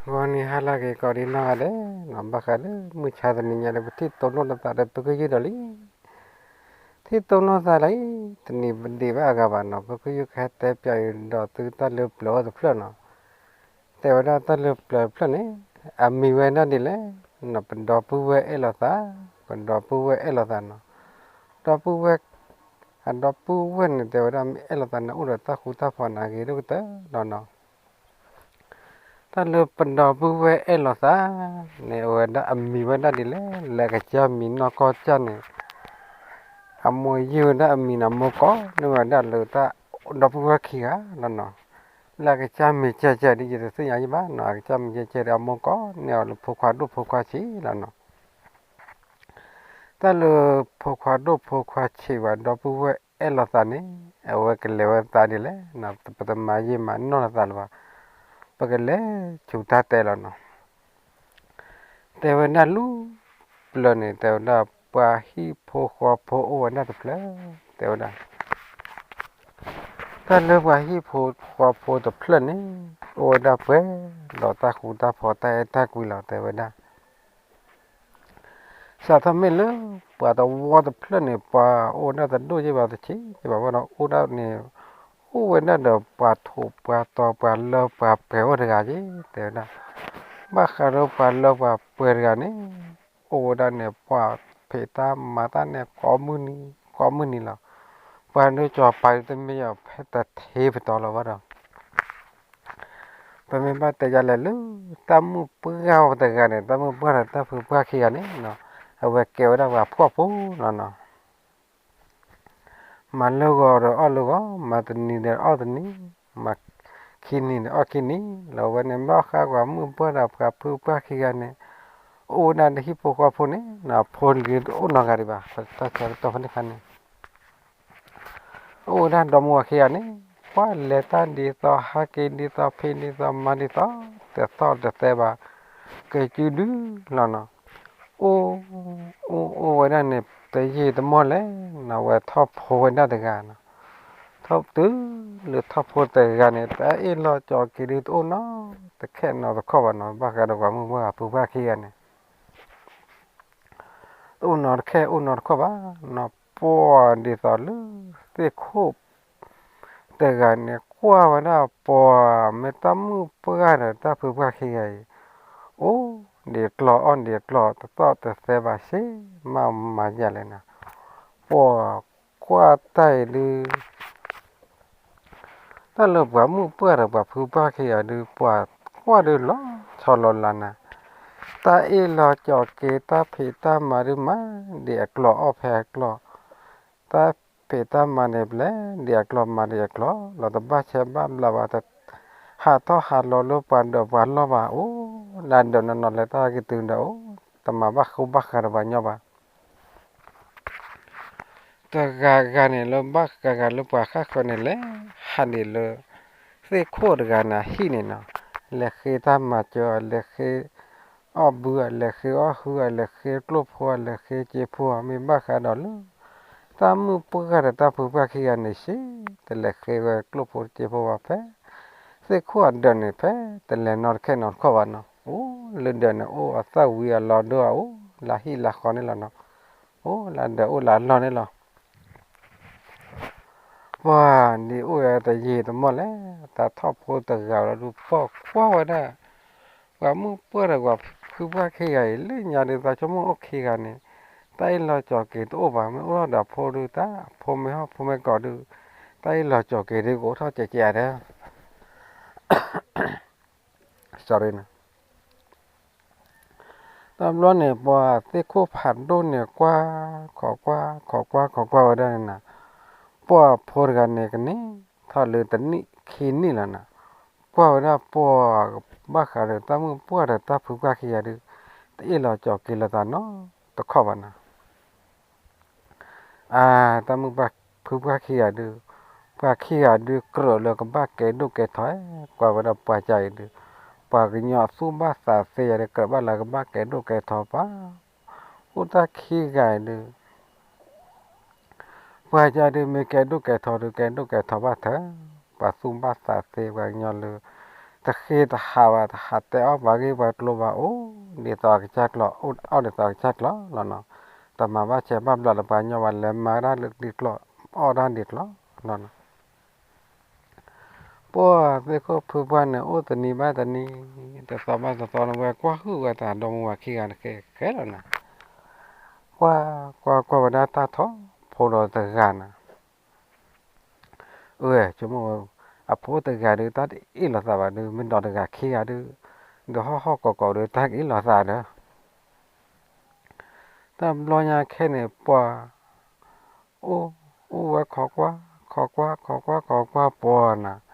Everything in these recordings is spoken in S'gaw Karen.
ဂီၤနံၤဟါလၢအဂ့ၤကိးဒံးနီၢ်ဂၤဒဲးနီၤ, ဘၣ်ဃးလၢမုၢ်ဆါတနံၤညါဒီး ပထံၣ်တိၢ်နီၣ်လိာ်သးဒီး ပကယုၢ်ဒီးလံ ထံၣ်တိၢ်နီၣ်သးလံ, တနံၤပဒံးဘၣ်အဂၤဘၣ်နီၤ, ပကယုၢ်ကဟဲတဲပၠးအံၤဒီးသုတၢ်လၢပျၢၤအိၣ်တဖျၢၣ်နီၤ. တဲဝဲဒၣ်တၢ်လၢပျၢၤတဖျၢၣ်န့ၣ် အမံၤဝဲဒၣ်ဒ်လဲၣ်နီၤ, ပဒီပုၢ်ဝဲၢ်အဲၣ်လိာ်သး, ပဒီပုၢ်ဝဲၢ်အဲၣ်လိာ်သးနီၤ. ဒီပုၢ်ဝဲၢ်, အဒီပုၢ်ဝဲၢ်န့ၣ် တဲဝဲဒၣ်မ့ၢ်အဲၣ်လိာ်သးန့ၣ် အိၣ်ဒီးတၢ်ဃူတၢ်ဖိးန့ၣ် အဂ့ၤဒိၣ်ကတၢၢ်လီၤနီၤ. တၢ်လၢပဒီပုၢ်ဝဲၢ်အဲၣ်လိာ်သးန့ၣ် အဝဲဒၣ်အမံၤဝဲဒၣ်ဒ်လဲၣ်, လၢအကစၢ်မံၤနီၢ်ကီၢ်ကၢ်န့ၣ် အမိၢ်ယုၢ်ဝဲဒၣ်အမံၤန့ၣ် အမိၢ်ကိးန့ၢ်ဝဲဒၣ်လၢတၢ်ဒီပုၢ်ဝဲၢ်ခံဂၤလီၤနီၤ. လၢအကစၢ်မံၤကဲကဲဒ်ယတသ့ၣ်ညါယံၣ်ဘၣ်နီၤ, အကစၢ်မံၤကဲကဲဒီးအမိၢ်ကိးန့ၢ်အီၤလၢဖိခွါဒိၣ်ဖိခွါဆံးလီၤနီၤ. တၢ်လၢဖိခွါဒိၣ်ဖိခွါဆံးဝဲဒီပုၢ်ဝဲၢ်အဲၣ်လိာ်သးန့ၣ် အဝဲကလဲၤဝဲသးဒ်လဲၣ်, ပတမၤယံာ်မၤနီၢ်လိာ်သးလၢၤဘၣ်, ပကလဲၤဆူတၢ်တဲလီၤနီၤ. တဲဝဲဒၣ်လၢပျၢၤန့ၣ် တဲဝဲဒၣ်ပှၤဟံၣ်ဖိဃီဖိအိၣ်ဝဲဒၣ်တဖျၢၣ်, တဲဝဲဒၣ် တၢ်လၢပှၤဟံၣ်ဖိဃီဖိတဖျၢၣ်န့ၣ် အိၣ်ဝဲဒၣ်ပှဲၤဒီးတၢ်ဃူတၢ်ဖိးတၢ်အဲၣ်တၢ်ကွံလီၤ, တဲဝဲဒၣ် စးထီၣ်မ့ၢ်လၢပှၤတဝီတဖျၢၣ်န့ၣ် ပှၤအိၣ်ဝဲဒၣ်တဒိၣ်ယဲၢ်ဘၣ်တဆံးယဲၢ်ဘၣ်ဘၣ်ဒီး အိၣ်ဒၣ်န့ၣ် အိၣ်ဝဲဒၣ်ဒီးပှၤထိးပှၤတီၤပှၤလၢပှၤပှဲၤအိၣ်တဂၤယဲၢ်, တဲဝဲဒၣ် ဘၣ်ဃးဒီးပှၤလၢပှၤပှဲၤတဂၤန့ၣ် အိၣ်ဝဲဒၣ်န့ၣ် ပှၤဖံးတၢ်မၤတၢ်န့ၣ် ကိးမုၢ်နံၤကိးမုၢ်နံၤလီၤ. ပှၤဒိကၠီၤပၤတမ့ၢ်အီၤဖဲတထ့ပတီၤလီၤဘၣ်ဒီး ပမ့ၢ်ဘၣ်တဲယၤလဲၣ်လၢ တၢ်မုၣ်ပှၢ်တဂၤန့ၣ် တၢ်မုၣ်ပှၢ်ဒီးတၢ်ဖုပှၢ်ခံဂၤန့ၣ် အဝဲကဲဝဲဒၣ်ပှၤဖှီၣ်ဖိလီၤနီၤ. မၤလၢဂီၤဒီးအီၣ်လၢဂီၤ, မၤတနံၤဒီးအီၣ်တနံၤ, မၤခံနံၤဒီးအီၣ်ခံနံၤလီၤ. အဝဲန့ၣ်ဘၣ်ဃးပှၤမုၣ်ပှၢ်ဒီးပှၤဖုပှၢ်ခံဂၤန့ၣ် အိၣ်ဝဲဒၣ်ဒီးဟံၣ်ဖိဃီဖိန့ၣ် အဖိဒုးတအိၣ်နီတဂၤဒံးဘၣ်, တၢ်ဆၢကတီၢ်ဖဲန့ၣ်အခါန့ၣ် အိၣ်ဝဲဒၣ်ဒီမါဝၤခံဂၤန့ၣ် ပှၤလဲၤတၢ်ဒ်သိး ဟးက့ၤဒ်သိး ဖံးဒ်သိး မၤဒ်သိး တသီၣ်တသဲဘၣ်, ကစုဒုလီၤနီၤ. အိၣ်, အိၣ်အိၣ်ဝဲဒၣ်န့ၣ် တယံာ်တမီၢ်လဲၣ်နီၤ ဝဲထီၣ်ဖိဝဲဒၣ်တဂၤနီၤ. ထီၣ်တုၤလၢထီၣ်ဖိတဂၤန့ၣ် တၢ်အ့ၣ်လိာ်ကၠီၤက့ၤဒုးတအိၣ်နီတခဲနီတခီၣ်ဘၣ်နီၤ, ဘၣ်ဃးဒီးပှၤမုၣ်ပှၢ်ဖုပှၢ်ခံဂၤန့ၣ် တအိၣ်နီတခဲအိၣ်နီတခီၣ်ဘၣ်နီၤ. ပှၤဒ်သိးလၢသ့ၣ်ခိၣ် တဂၤန့ၣ် ကွၢ်ဝဲဒၣ်ပှၤမ့ၢ်တၢ်မုၣ်ပှၢ်ဒီးတၢ်ဖုပှၢ်ခံဂၤအံၤ အိၣ်ဒံးကျီၢ်အီၣ်ဒံးကျီၢ် တသီၣ်တသဲဘၣ် ဆ့မးမၤယၤလဲၣ်နီၤ. ပှၤကွၢ်တၢ်အံၤဒုး တၢ်လၢပှၤမုၣ်ပှၢ်ဒီးပှၤဖုပှၢ်ခံဂၤဒုး ပှၤကွၢ်ဒုးလီၤဆီလီၤလးနၤ, တၢ်အ့ၣ်လိာ်ကၠီၤက့ၤ တၢ်ဖံးတၢ်မၤဒုးမၤဒံးအကျီၢ်အီၣ်ဖဲအကျီၢ်, တၢ်ဖံးတၢ်မၤန့ၣ်ပျဲဒံးအကျီၢ်မၤဒံးအကျီၢ်လီၤ, တဘၣ်ဆဲးဘၣ်ဘျးဘၣ်, ဟးထီၣ်ဟးလီၤလၢပှၤဒၢးပှၤလီၢ်ဘၣ်, အိၣ်လၢဒၢးနီၢ်နီၢ်လၢတၢ်ကတုၤဒီးအိၣ်, တမၤဘၣ်ဃူဘၣ်ဃးဒီးပှၤညီဘၣ် တဂၤဂၤန့ၣ်လၢဘၣ်ဂၤဂၤလၢပှၤဃၣ်ဃၢၤန့ၣ် လဲၤဟးဒံးလၢ သ့ၣ်ခိၣ်တဂၤန့ၣ်အဟံၣ်န့ၣ်နီၤ, လဲၤဃ့တၢ်မၤစၢၤ, လဲၤဃ့အီၣ်ဘု, လဲၤဃ့အီၣ်ဟု, လဲၤဃ့ကျိၣ်ဖိ, လဲၤဃ့စ့ဖိ, မ့ၢ်ဘၣ်ဃးဒီးလၢ တၢ်မုၣ်ပှၢ်ဒီးတၢ်ဖုပှၢ်ခံဂၤန့ၣ် ဆ့ တလဲၤဃ့ဝဲကျိၣ်ဖိစ့ဖိဘၣ်ဖဲ သ့ၣ်ခိၣ်အဒၢးန့ၣ် ဖဲတလဲၤနီတခဲနီတခီၣ်ဘၣ်နီၤ, အိၣ်လၢဒၢးန့ၣ် အိၣ်အသၣ်ဝံၤအလီၤဒိၣ်အအိၣ်လၢဟံၣ်လၢဃီန့ၣ်လီၤနီၤ, အိၣ်လၢဒၢးအိၣ်လၢလီၢ်န့ၣ်လီၤ. ပှၤဒ်အိၣ်ဝဲတယံာ်တမီၢ်လဲၣ်, တၢ်ထီၣ်ဖိတဂၤလီၤဒုး ပှၤကွၢ်ဝဲဒၣ် ပှၤမုၣ်ပှၢ်ဒီးပှၤဖုပှၢ်ခံဂၤအံၤ လၢညါဒုး သးဆိကမိၣ်အိၣ်ခံဂၤန့ၣ် တၢ်အ့ၣ်လိာ်ကၠီၤက့ၤတအိၣ်ဘၣ်, မ့ၢ်အိၣ်ထီၣ်ဒီးအဖိဒုး တၢ်အဖိမ့ၢ်ဟီၣ်ဖိမ့ၢ်ကီးဒုး တၢ်အ့ၣ်လိာ်ကၠီၤက့ၤဒုး ကအိၣ်ထီၣ်ကဲးကဲးဧါဒီး sorry နီၤ. တဘျီန့ၣ် ပှၤသ့ၣ်ခိၣ်ဖးဒိၣ်န့ၣ် ကွၢ်ခိးကွၢ်ခိးကွၢ်ခိးကွၢ်ဝဲဒၣ်န့ၣ်နီၤ, ပှၤဖိတဂၤန့ၣ် ကန့ၢ်ထီၣ်လၢတနံၣ်ခံနံၣ်လီၤနီၤ, ကွၢ်ဝဲဒၣ်ပှၤ ဘၣ်ဃးဒီးတၢ်မုၣ်ပှၢ်ဒီးတၢ်ဖုပှၢ်ခံဂၤဒုး တအ့ၣ်လိာ်ကၠီၤက့ၤလိာ်သးနီတခီၣ်ဘၣ်နီၤ. အါ တၢ်မုၣ်ပှၢ်ဖုပှၢ်ခံဂၤဒုး ပှၤခံဂၤဒုး ကြၢးလၢကဘၣ်ကဲဒိၣ်ကဲထီ, ကွၢ်ဝဲဒၣ်ပှၤကၢ်အံၤဒုး ပှၤကညီသူၣ်ဘၣ်သးသ့ယၤဒီး ကြၢးဘၣ်လၢကဘၣ်ကဲဒိၣ်ကဲထီပှၤ, အိၣ်တၢ်ခံဂၤအံၤဒုး ပှၤကၢ်ဒုး မ့ၢ်ကဲဒိၣ်ကဲထီဒုး ကဲဒိၣ်ကဲထီဘၣ်ထၢ, ပှၤသူၣ်ဘၣ်သးသ့ ပှၤကညီလၢ တဃ့တဟးဘၣ် တဟးတဲအီၣ်ပှၤဂ့ၢ်ပှၤကျိၤဘၣ် အိၣ်ဒ်သိးအကစၢ်ကျိၤ အီၣ်ဒ်သိးအကစၢ်ကျိၤလီၤနီၤ. တမၤဘၣ်ဆဲးဘၣ်ဘျးလၢပှၤညီဘၣ် လဲၤမၤကဒါလၢဒ်ကျိၤ အီၣ်ဒၣ်ဒ်ကျိၤလီၤနီၤ. ပှၢ်သ့ၣ်ခိၣ်ဖုပှၢ်န့ၣ် အိၣ်တနံၤဘၣ်တနံၤ တသီဘၣ်တသီန့ၣ် ဝဲကွၢ်ဟုၣ်ဝဲတၢ်ဒီမါဝၤခံဂၤတဃဲဃဲလီၤနီၤ. ကွၢ်ကွၢ်ကွၢ်ဝဲဒၣ်တၢ်ထီၣ်ဖိဒီးတဂၤနီၤ. အဝဲဆိကမိၣ်ဝဲ အဖိတဂၤဒီး တၢ်တအ့ၣ်လိာ်သးဘၣ်ဒီး မ့ၢ်ဒီးတဂၤခံဂၤဒီး ဒီးဟီၣ်ဟီၣ်ကီၤကီၤဒီး တၢ်ကအ့ၣ်လိာ်သးဒီး တၢ်ဘျီညါခဲန့ၣ် ပှၤ အိၣ် အိၣ်ဝဲခိးကွၢ် ခိးကွၢ် ခိးကွၢ် ခိးကွၢ်ပှၤနီၤ.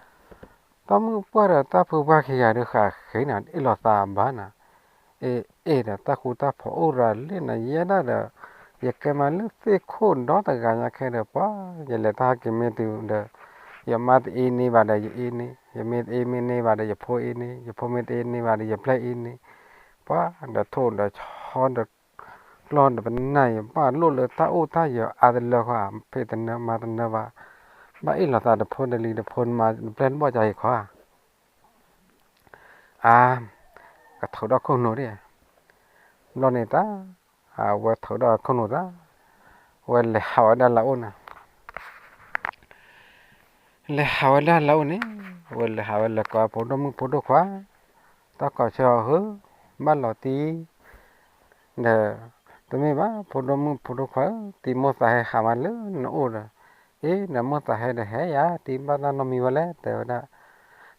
တၢ်မုၣ်ပှၢ်ဒီးတၢ်ဖုပှၢ်ခံဂၤဒီး ဃးဃ့နီၤ အ့ၣ်လိာ်သးဘၣ်နီၤ. အ့ၣ် အ့ၣ်ဒီး တၢ်ဃူတၢ်ဖိးအိၣ်ရၤလံနီၤ ယဲဒၣ်ဒီး ယကဲမၤလၢသ့ၣ်ခိၣ်ဒီတဂၤညါခဲဒီး ပှၤ ယလဲၤတၢ်ဟဲက့ၤမ့ၢ်တုၤဒီး ယမါတအ့န့ၢ်ဘၣ်ဒီးယအ့န့ၢ် ယမ့ၢ်တအ့မ့ၢ်န့ၢ်ဘၣ်ဒီးယဖိအ့န့ၢ် ယဖိမ့ၢ်တအ့န့ၢ်ဘၣ်ဒီးယဖျဲၣ်အ့န့ၢ် ပှၤဒီးထိၣ်ဒီးဆီဒီး ကျီဒီးပနၢ်ယဘၣ်လိၣ်လၢတၢ်အိၣ်တၢ်ယၢၤအါတလၢဃီ ဖံးတနၢမၤတနၢဘၣ် ဘၣ်အ့ၣ်လိာ်သးတဖိတလံၤတဖိမၤတပျဲၢ်တဘီၣ်ကါအံၤခီဧါ. အါ ကထိးဒီးခိၣ်နူာ်ဒၣ် ဘျီန့ၣ်တၢ် အဝဲထိးဒီးခိၣ်နူာ်တၢ် ဝဲလဲၤဟးဝဲဒၣ်လၢအအိၣ်န့ၣ် လဲၤဟးဝဲဒၣ်လၢအအိၣ်န့ၣ် ဝဲလဲၤဟးဝဲလဲၤကိးဖိဒိၣ်မုၣ်ဖိဒိၣ်ခွါ တၢ်ကိးဆၢအီၤဧၢ ဘၣ်လီၤတံၢ် ဒီး တမ့ၢ်ဘၣ် ဖိဒိၣ်မုၣ်ဖိဒိၣ်ခွါဧၢ တံၤမိၢ်သးဟဲဟးမးလၢနအိၣ်ဒီး အ့ ဒီးမိၢ်သးဟဲဒီးဟဲယၤ တံၤဘၣ်တၢ်နီတမံၤဝဲလဲၣ် တဲဝဲဒၣ်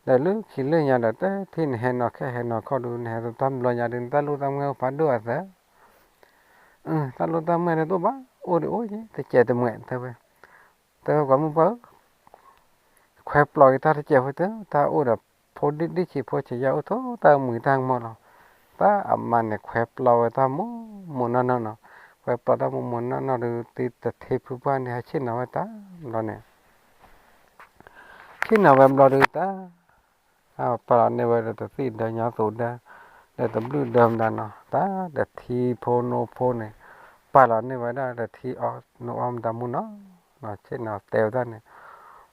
ဒီးလၢခံလၢညါဒီး တထံၣ်နဟဲနီၤခဲဟဲနီၤခီဒုး နဟဲသတၢ်ဘျီညါဒုး နတၢ်လိၣ်တၢ်မုၢ်ဟဲဖးဒိၣ်အသး တၢ်လိၣ်တၢ်မုၢ်ဟဲတအိၣ်ဘၣ် အိၣ်ဒံးအိၣ်ယဲ တစဲးတမှဲး တဲဝဲ တဲဝဲပှၤမုၣ်ပှၢ်ဧၢ ခွဲးပျီက့ၤတၢ်တစဲးဖိတၢ် တၢ်အိၣ်ဒီး ဖိဒံၣ်ဒံၣ်ဆံးဖိဆံးယါအိၣ်ထိးတၢ်မုာ်တၢ်ကမီၤလီၤ. တၢ်အမါန့ၣ်ခွဲးပျီဝဲတၢ်မိၢ်မိၢ်နီၢ်နီၢ်နီၤ ခွဲးပျီတၢ်မိၢ်မိၢ်နီၢ်နီၢ်ဒီး တံၤတထ့ဖုပှၢ်န့ၣ် ဟဲဆ့ၣ်နီၤဝဲတၢ်ဘျီန့ၣ် ဆ့ၣ်နီၤဝဲဘျီဒီးတၢ် ပာ်လီၤန့ၢ်ဝဲဒီးတသံၣ်ဒၢညါသိးဒၢ ဒီးတဘျုးဒၢမတၤနီၤ တၢ်တထံဖိနိဖိန့ၣ် ပာ်လီၤန့ၢ်ဝဲဒၣ်တထံအီနိအီမတၤမူနီၤ ဆ့ၣ်နီၤတဲဝဲဒၣ်န့ၣ်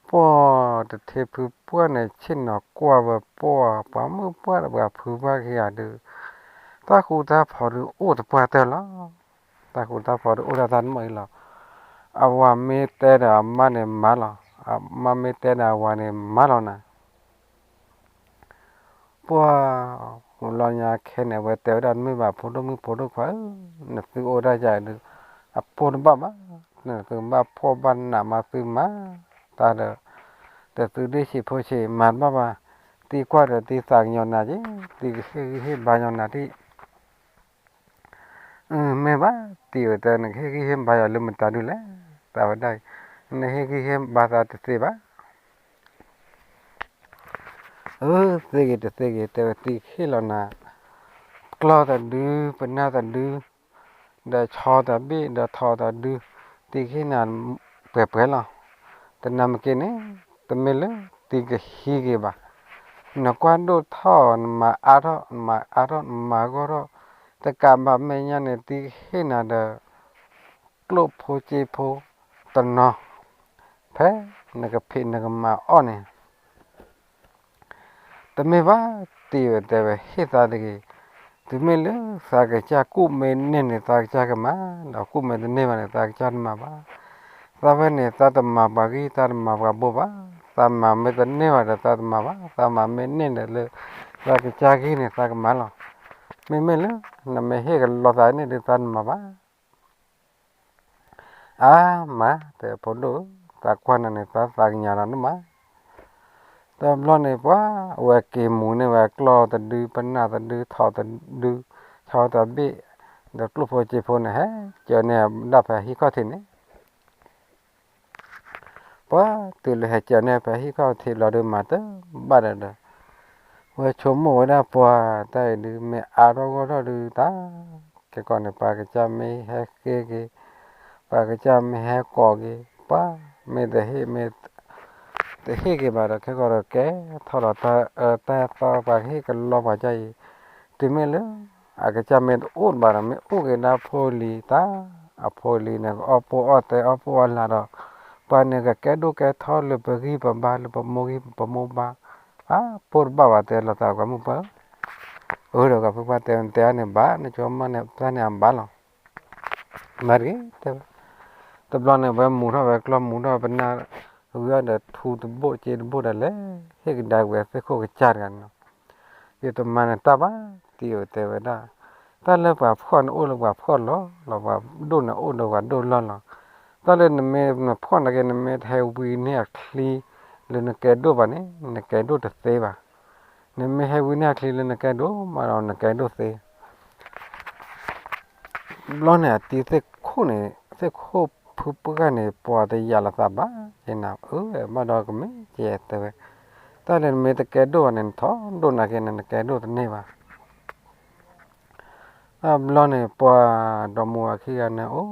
ပှၢ်တထ့ဖုပှၢ်န့ၣ် ဆ့ၣ်နီၤကွၢ်ဝဲပှၢ် ပှၤမုၣ်ပှၢ်ဒီးပှၤဖုပှၢ်ခံဂၤဒီး တၢ်ဃူတၢ်ဖိးဒုးအိၣ်တပှၢ်တၢၢ်လီၤ. တၢ်ဃူတၢ်ဖိးဒုးအိၣ်ဒၣ်တၢ်တမံၤအံၤလီၤ. အဝၤမ့ၢ်တဲဒီးအမါန့ၣ်မၤလီၤ. အမါမ့ၢ်တဲဒီးအဝၤန့ၣ်မၤလီၤနၤ ပှၢ် လီၤညါခဲန့ၣ် အဝဲတဲဝဲဒၣ် တမ့ၢ်ဘၣ်ဖိဒိၣ်မုၣ်ဖိဒိၣ်ခွါဧၢ, နသုအိၣ်ဒၣ်ယၤဒီး အဖိတဘၣ်ဘၣ်, နသုဘၣ်ဖှီၣ်ဘၣ်နးမၤသုမၤတၢ်ဒီး တသုဒ့ၣ်ဆံးဖိဆံးမၤတဘၣ်ဘၣ်, သံကွၢ်ဒီးသံသးကညီၤနၤက့, သံကဟ့ၣ်ဂံၢ်ဟ့ၣ်ဘါညီနၤဒၣ် မ့ၢ်ဘၣ်တံၤဧၢ တဲ နကဟ့ၣ်ဂံၢ်ဟ့ၣ်ဘါယၤလၢမတၤဒုလဲၣ်, သးဝဲဒၣ်အံၤ နဟ့ၣ်ဂံၢ်ဟ့ၣ်ဘါသးတသ့ဘၣ်. အၢ သ့ဂ့ၤတသ့ဂ့ၤ တဲဝဲ သံကဟ့ၣ်လီၤနၤ ကျီၢ်တဒု ပနၢ်တဒု ဒီးဆီတဘ့ၣ် ဒီးထိးတဒု, သံကဟ့ၣ်နၤပှဲၤပှဲၤလီၤ. တနၤမ့ၢ်က့န့ၣ် တမ့ၢ်လၢသံကဟံးက့ၤဘၣ်, နကွၢ်ဒိၣ်ထီၣ် နမၤအါထီၣ် နမၤအါထီၣ် နမၤဂီၢ်ထီၣ်, တကးဘၣ်မဲာ်ညါန့ၣ် သံကဟ့ၣ်နၤဒီး ကျိၣ်ဖိစ့ဖိတနီၤ ဖဲနကဖံးနကမၤအီၣ်န့ၣ် တမ့ၢ်ဘၣ်တံၤဧၢ တဲဝဲ ဟ့ၣ်သးတဂ့ၤ, တုၤမ့ၢ်လၢသးကစၢ်ကူၣ်မ့ၢ်န့ၢ်န့ၣ် သးကစၢ်ကမၤ, ဒီးကူၣ်မ့ၢ်တန့ၢ်ဘၣ်န့ၣ် သးကစၢ်တမၤဘၣ်. သးဝဲန့ၣ် သးတမၤပှၤဂံၢ် သးတမၤပှၤဘိဘၣ်, သးမၤမ့ၢ်တန့ၢ်ဘၣ်ဒီး သးတမၤဘၣ်, သးမၤမ့ၢ်န့ၢ်ဒီးလၢ သးကစၢ်ဂံၢ်န့ၣ် သးကမၤလီၤ. မ့မ့ၢ်လၢ နမ့ၢ်ဟ့ၣ်ကလီသးန့ၣ်ဒီး သးတမၤဘၣ်. အါမး တဲဖိဒိၣ်ဧၢ, သးကွၢ်နၤန့ၣ် သးသးကညးလီၤန့ၣ်မး. တဘျီန့ၣ် ပှၤအဝဲက့ၤမူၤန့ၢ်ဝဲကျီၢ်တဒု ပနၢ်တဒု ထိးတဒု ဆီတဘ့ၣ် ဒီးကျိၣ်ဖိစ့ဖိန့ၣ် ဟဲကၢၤန့ၢ်ဒၣ်ဖဲဟံၣ်ခီၣ်ထံးန့ၣ် ပှၤတုၤလၢဟဲကၢၤန့ၢ်ဖဲဟံၣ်ခီၣ်ထံးဘျီဒီး မၤတဘၣ်ဒီးဒီး ဝဲဆိကမိၣ်ဝဲဒၣ်ပှၤတၢ်အံၤဒုး မ့ၢ်အါထီၣ်ဂီၢ်ထီၣ်ဒုးတၢ် ခဲကီးန့ၣ် ပှၤကစၢ်မ့ၢ်ဟဲဃ့က့ၤ ပှၤကစၢ်မ့ၢ်ဟဲကိးက့ၤ ပှၤမ့ၢ်တဟ့ၣ်မ့ၢ် တဟ့ၣ်က့ၤဘၣ်ဒီး ခဲကီးဒီးကဲထီၣ်လီၤတၢ်အၢတၢ်သီ ပှၤကဟ့ၣ်ကလီပှၤကစၢ်အံၤ တုၤမ့ၢ်လၢ အကစၢ်မ့ၢ်တအိၣ်ဘၣ်ဒီး မ့ၢ်အိၣ်က့ၤဒၣ်ဖိလံၤတၢ် အဖိလံၤန့ၣ် ကအီၣ်ပိၢ်အီၣ်တဲ အီၣ်ပိၢ်အီၣ်လၢ်ဒီး ပှၤန့ၣ်ကကဲဒိၣ်ကဲထီလၢပဂံၢ်ပဘါ လၢပမိၢ်ဂံၢ်ပမိၢ်ဘါ အဖိတဘၣ်ဘၣ် တဲလီၤသးပှၤမုၣ်ပှၢ်ဧၢ. အၢ ဒီးပှၤမုၣ်ပှၢ်တဲ တဲအီၤန့ၣ်ဘၣ် နကၠီမၢ်န့ၣ် ပသၣ်န့ၣ်အဘၣ်လီၤ. မၤတဂ့ၤ တဲဝဲ. တဘျီန့ၣ် ဝဲမူထီၣ်ဝဲကျီၢ် မူထီၣ်ပနၢ်ဝံၤအီၤဒီး ထူတဘိၣ်စ့တဘိၣ်ဒီးလဲၤ ဟ့ၣ်ကဒါက့ၤဝဲသ့ၣ်ခိၣ်ကစၢ်တဂၤန့ၣ်လီၤ. ယတမၤနတၢ်ဘၣ် တံၤဧၢ တဲဝဲဒၣ်, တၢ်လၢပှၤဖှီၣ်န့ၣ်အိၣ်လၢပှၤဖှီၣ်လီၤလီၤ, ပှၤဒိၣ်န့ၣ်အိၣ်ဒီးပှၤဒိၣ်လီၢ်လီၤ. တၢ်လၢနမ့ၢ်နဖှီၣ်နာ်က့ နမ့ၢ်တဟဲဝံန့ၢ်အချံလၢနကဲဒိၣ်ဘၣ်န့ၣ် နကဲဒိၣ်တသ့ဘၣ်. နမ့ၢ်ဟဲဝံန့ၢ်အချံလၢနကဲဒိၣ်မးဒီး နကဲဒိၣ်သ့. ဘျီန့ၣ် အတံၤသ့ၣ်ခိၣ်န့ၣ် သ့ၣ်ခိၣ်ဖုပှၢ်န့ၣ် ပှၤတယာ်လီၤသးဘၣ်က့နၤ, အၢ ဘၣ်ဒီးကမ့ၢ်ကဲတဲဝဲ, တၢ်လၢနမ့ၢ်တကဲဒိၣ်ဘၣ်န့ၣ် နထီၣ်ဒိၣ်နာ်က့န့ၣ် နကဲဒိၣ်တန့ၢ်ဘၣ်. တဘျီန့ၣ် ပှၤဒီမါဝၤခံဂၤန့ၣ် အိၣ်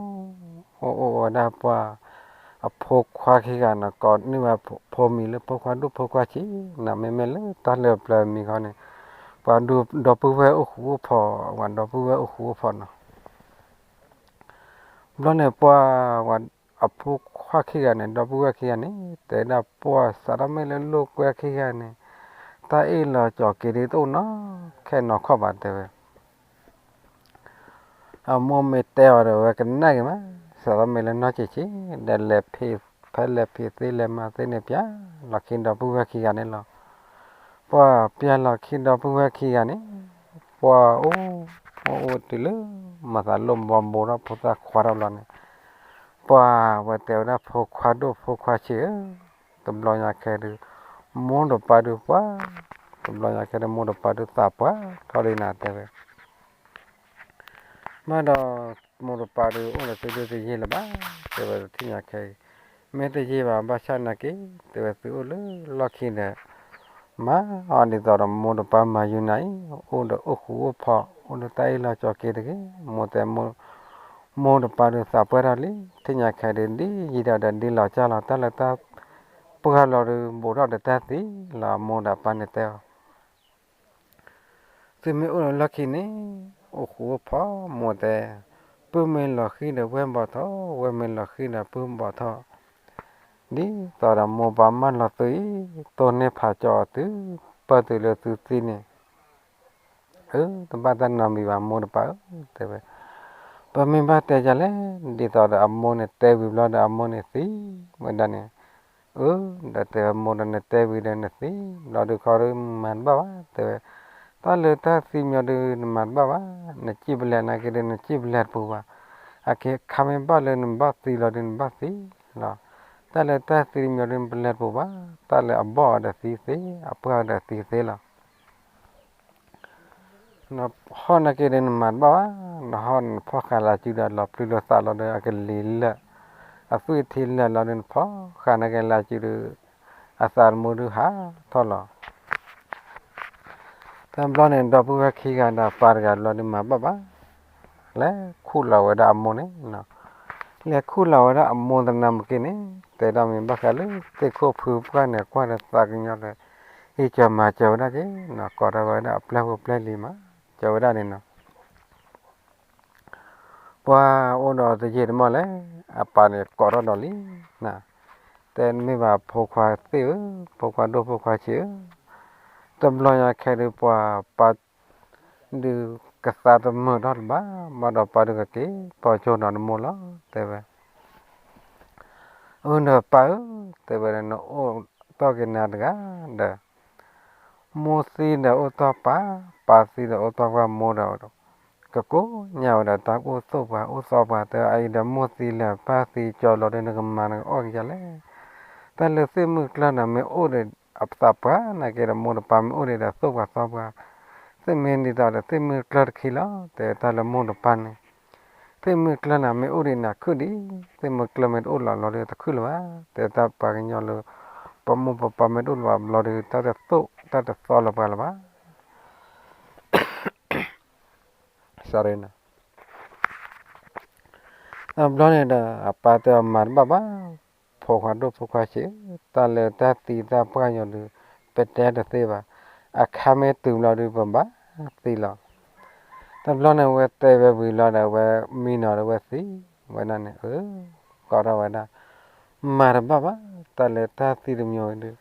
အိၣ်အိၣ်ဝဲဒၣ်ပှၤ အဖိခွါခံဂၤန့ၣ် ကိးန့ၢ်ဝဲဖိမံၤလၢဖိခွါဒိၣ်ဖိခွါဆံး, နမ့မ့ၢ်လၢတၢ်လၢပျၢၤမံၤခီန့ၣ် ပှၤဒီပုၢ်ဝဲၢ်အိၣ်ဃူအိၣ်ဖိး, ပှၤဒီပုၢ်ဝဲၢ်အိၣ်ဃူအိၣ်ဖိးနီၤ. ဘျီန့ၣ် ပှၤ အဖိခွါခံဂၤန့ၣ် ဒီပုၢ်ဝဲၢ်ခံဂၤန့ၣ် တဲဒၣ်ပှၤ စးထီၣ်မ့ၢ်လၢလိာ်ကွဲခံဂၤန့ၣ် တၢ်အ့ၣ်လိာ်ဆိးက့ဒ်တအိၣ်နီတခဲနီတခီၣ်ဘၣ် တဲဝဲ. အမိၢ်မ့ၢ်တဲအီၤဒီး အဝဲကနၣ်က့ၤမး, စးထီၣ်မ့ၢ်လၢနီၢ်ဆံးဆံး ဒီးလဲၤဖံးဖဲလဲၤဖံးသ့လဲၤမၤသ့န့ၣ် ပျၢ်လီၤခံဒီပုၢ်ဝဲၢ်ခံဂၤန့ၣ်လီၤ. ပှၤပျၢ်လီၤခံဒီပုၢ်ဝဲၢ်ခံဂၤန့ၣ် ပှၤအိၣ် အိၣ်အိၣ်တုၤလၢ မၤသးလိၣ်ဘီဘိထီၣ်ဖိသၣ်ခွါထီၣ်ဘျီန့ၣ် ပှၤဝဲတဲဝဲဒၣ် ဖိခွါဒိၣ်ဖိခွါဆံးဧၢ, တဘျီညါခဲဒုး မိၢ်ဒီးပၢ်ဒုးပှၤ, တဘျီညါခဲဒုး မိၢ်ဒီးပၢ်ဒုးသးပှၢ်ထီၣ်လံနၤ တဲဝဲ. မ့ၢ်ဒီး မိၢ်ဒီးပၢ်ဒုးအိၣ်ဒီးသုဒုးတယံာ်လၢၤဘၣ် တဲဝဲ တထံၣ်ညါခဲအံၤ, မ့ၢ်တယံာ်ဘၣ် ဘၣ်ဆၣ်နာ်က့ တဲဝဲ သုအိၣ်လၢလီၢ်ခံဒီး မၤအီၤဒ်သိးဒီးမိၢ်ဒီးပၢ်မၤယုာ်နၤအံၤ, အိၣ်ဒီးအိၣ်ဃူအိၣ်ဖိး အိၣ်ဒီးတၢ်အ့ၣ်လိာ်ဆိးက့တဂ့ၤ, မိၢ်တဲ မိၢ်ဒီးပၢ်ဒုးသးပှၢ်ထီၣ်လံ, ထံၣ်ညါခဲဒုး ဒ်ယံာ်ဒီးဒီးဒ်လီၤကၢ်လီၤ တၢ်လၢတၢ်ပှၢ်လီၤဒုး ဘူးထီၣ်ဒီးတၢ်သံလီၤ အမိၢ်ဒီးပၢ်န့ၣ်တဲအီၤ သုမ့ၢ်အိၣ်လၢလီၢ်ခံန့ၣ် အိၣ်ဃူအိၣ်ဖိး မိၢ်တဲ, ပုၢ်မ့ၢ်လီၤဃံၤဒီးဝဲၢ်ဘီၣ်ထီၣ်, ဝဲၢ်မ့ၢ်လီၤဃံၤဒီးပုၢ်ဘီၣ်ထီၣ်, ဒ်သိးဒီးမိၢ်ပၢ်မၢလီၤသုအံၤ, တိၢ်န့ၢ်ဖးကၠီအီၤတုၤ ပၢၢ်တုၤလၢသုသံန့ၣ်, အၢ တဘၣ်တၢ်နီတမံၤဘၣ် မိၢ်ဒီးပၢ်ဧၢ, တဲဝဲ, ပမ့ၢ်ဘၣ်တဲဒ်လဲၣ်, ဒ်သိးဒီးအမိၢ်န့ၣ်တဲဝံၤဘျီဒီး အမိၢ်န့ၣ်သံဝဲဒၣ်န့ၣ် အၢ ဒီးတဲဝဲ မိၢ်ဒီးနတဲဝံၤဒီးနသံ, ဘျီဒုးခီဒုးမၤတဘၣ်ဘၣ် တဲဝဲ, တၢ်လၢတၢ်သံမံၤဒုးနမၤတဘၣ်ဘၣ်, နစံၣ်ပလဲၣ်နာ်က့ဒုး နစံၣ်ပလဲၣ်တပူၤဘၣ်, အခါမ့ၢ်ဘၣ်လၢနဘၣ်သံလီၤဒုးနဘၣ်သံလီၤ, တၢ်လၢတၢ်သံမံၤဒုးနပလဲၣ်တပူၤဘၣ်, တၢ်လၢအဘီၣ်အီၤဒီးသံသ့, အပှၢ်အီၤဒီးသံသ့လီၤ. နဟီၣ်နာ်က့ဒီးနမၤတဘၣ်ဘၣ်, နဟီၣ်နဖီၣ်ဃာ်လၢစုဒီး လီၤပျုၢ်လီၤသးလီၤဒီး အကလံၤလၢာ်, အသွံၣ်ထံလၢာ်လီၤဒီး နဖီၣ်ဃာ်နာ်က့လၢစုဒီး အသးတမူဒုးဟးထီၣ်လီၤ. တဘျီန့ၣ် ဒီပုၢ်ဝဲၢ်ခံဂၤဒီးပၢ်တဂၤဘျီဒုးမၤဘၣ်ဘၣ်, လဲၤခူၣ်လီၤဝဲဒၣ်အမိၢ်န့ၣ်, လဲၤခူၣ်လီၤဝဲဒၣ်အမိၢ်သနာ်က့န့ၣ် တဲဒၣ်မ့ၢ်ဘၣ်ဃးလၢသ့ၣ်ခိၣ်ဖုပှၢ်န့ၣ် ကွၢ်ဒီးသးကညီၤဒီး ဟ့ၣ်ကၢၤမၤစၢၤဝဲဒၣ်က့ၤနီၤ, ကိးထီၣ်ဝဲဒၣ်အပျဲၢ်ဖိပျဲၢ်လံၤမၤစၢၤဝဲဒၣ်န့ၣ်နီၤ. ပှၤအိၣ်ဒီးတယံာ်တမီၢ်လဲၣ်, အပၢ်န့ၣ်ကိးထီၣ်ဒီးလံ, တဲမ့ၢ်ဘၣ်ဖိခွါသ့ၣ်ဧၢ, ဖိခွါဒိၣ်ဖိခွါဆံးဧၢ, တဘျီညါခဲဒုးပှၤပၢ် ဒုးကသါတမုာ်ထီၣ်လၢၤဘၣ်, ဘၣ်ဒီးပၢ်ဒုးကက့ၤပိာ်ကၠိနီၤနမိၢ်လီၤ တဲဝဲ. အၢ ဒီးပၢ်ဧၢ, တဲဝဲဒီး နအိၣ်တီၢ်က့ၤနၤတဂၤဒီး မိၢ်သံဒီးအိၣ်တီၢ်ပၢ်, ပၢ်သံဒီးအိၣ်တီၢ်ပှၢ်, မိၢ်ဒီး ကကိးညါဝဲဒီးတၢ်အိၣ်သိၣ်ပှၤအိၣ်သီပှၤ, တဲအအံၤဒီးမိၢ်သံလၢာ်ပၢ်သံကၠီလီၤဒီး နကမၤနကအီၣ်ကယၤလဲၣ်. တၢ်လၢသ့ၣ်မုၣ်ကျၢၢ်န့ၣ် မ့ၢ်အိၣ်ဒီးအသးပှၢ်နာ်က့ဒီး မိၢ်ဒီးပၢ်မ့ၢ်အိၣ်ဒီးဒီးသိၣ်ပှၤသီပှၤ, သ့ၣ်မ့ၢ်ဒ်သိးဒီးသ့ၣ်မုၣ်ကျၢၢ်တခံလီၤ, တဲတၢ်လၢမိၢ်ဒီးပၢ်န့ၣ် သ့ၣ်မုၣ်ကျၢၢ်န့ၣ် မ့ၢ်အိၣ်ဒံးန့ၣ်ခုၣ်ဒံး, သ့ၣ်မုၣ်ကျၢၢ်မ့ၢ်တအိၣ်လၢၤဘျီဒီးတခုၣ်လၢၤဘၣ်, တဲတၢ်ပှၤကညီလၢ ပမိၢ်ပပၢ်မ့ၢ်တအိၣ်လၢၤဘၣ်ဘျီဒီး တၢ်တသိၣ်တၢ်တသီလၢၤပှၤလၢၤဘၣ်. တဘျီန့ၣ်ဒီး အပၢ်တဲအီၤမၤတဘၣ်ဘၣ်, ဖိခွါဒိၣ်ဖိခွါဆံး, တၢ်လၢတၢ်သံတၢ်ပှၢ်ညီဒုး ပတဲတသ့ဘၣ်, အခါမ့ၢ်တုၤဘျီဒုးပဘၣ်သံလီၤ. တဘျီန့ၣ်ဝဲတဲဝဲဝံၤလီၤဒီး ဝဲမံနီၤဒီးဝဲသံဝဲဒၣ်န့ၣ်, အၢ ကိးထီၣ်ဝဲဒၣ်, မၤတဘၣ်ဘၣ်, တၢ်လၢတၢ်သံတမံၤဒုး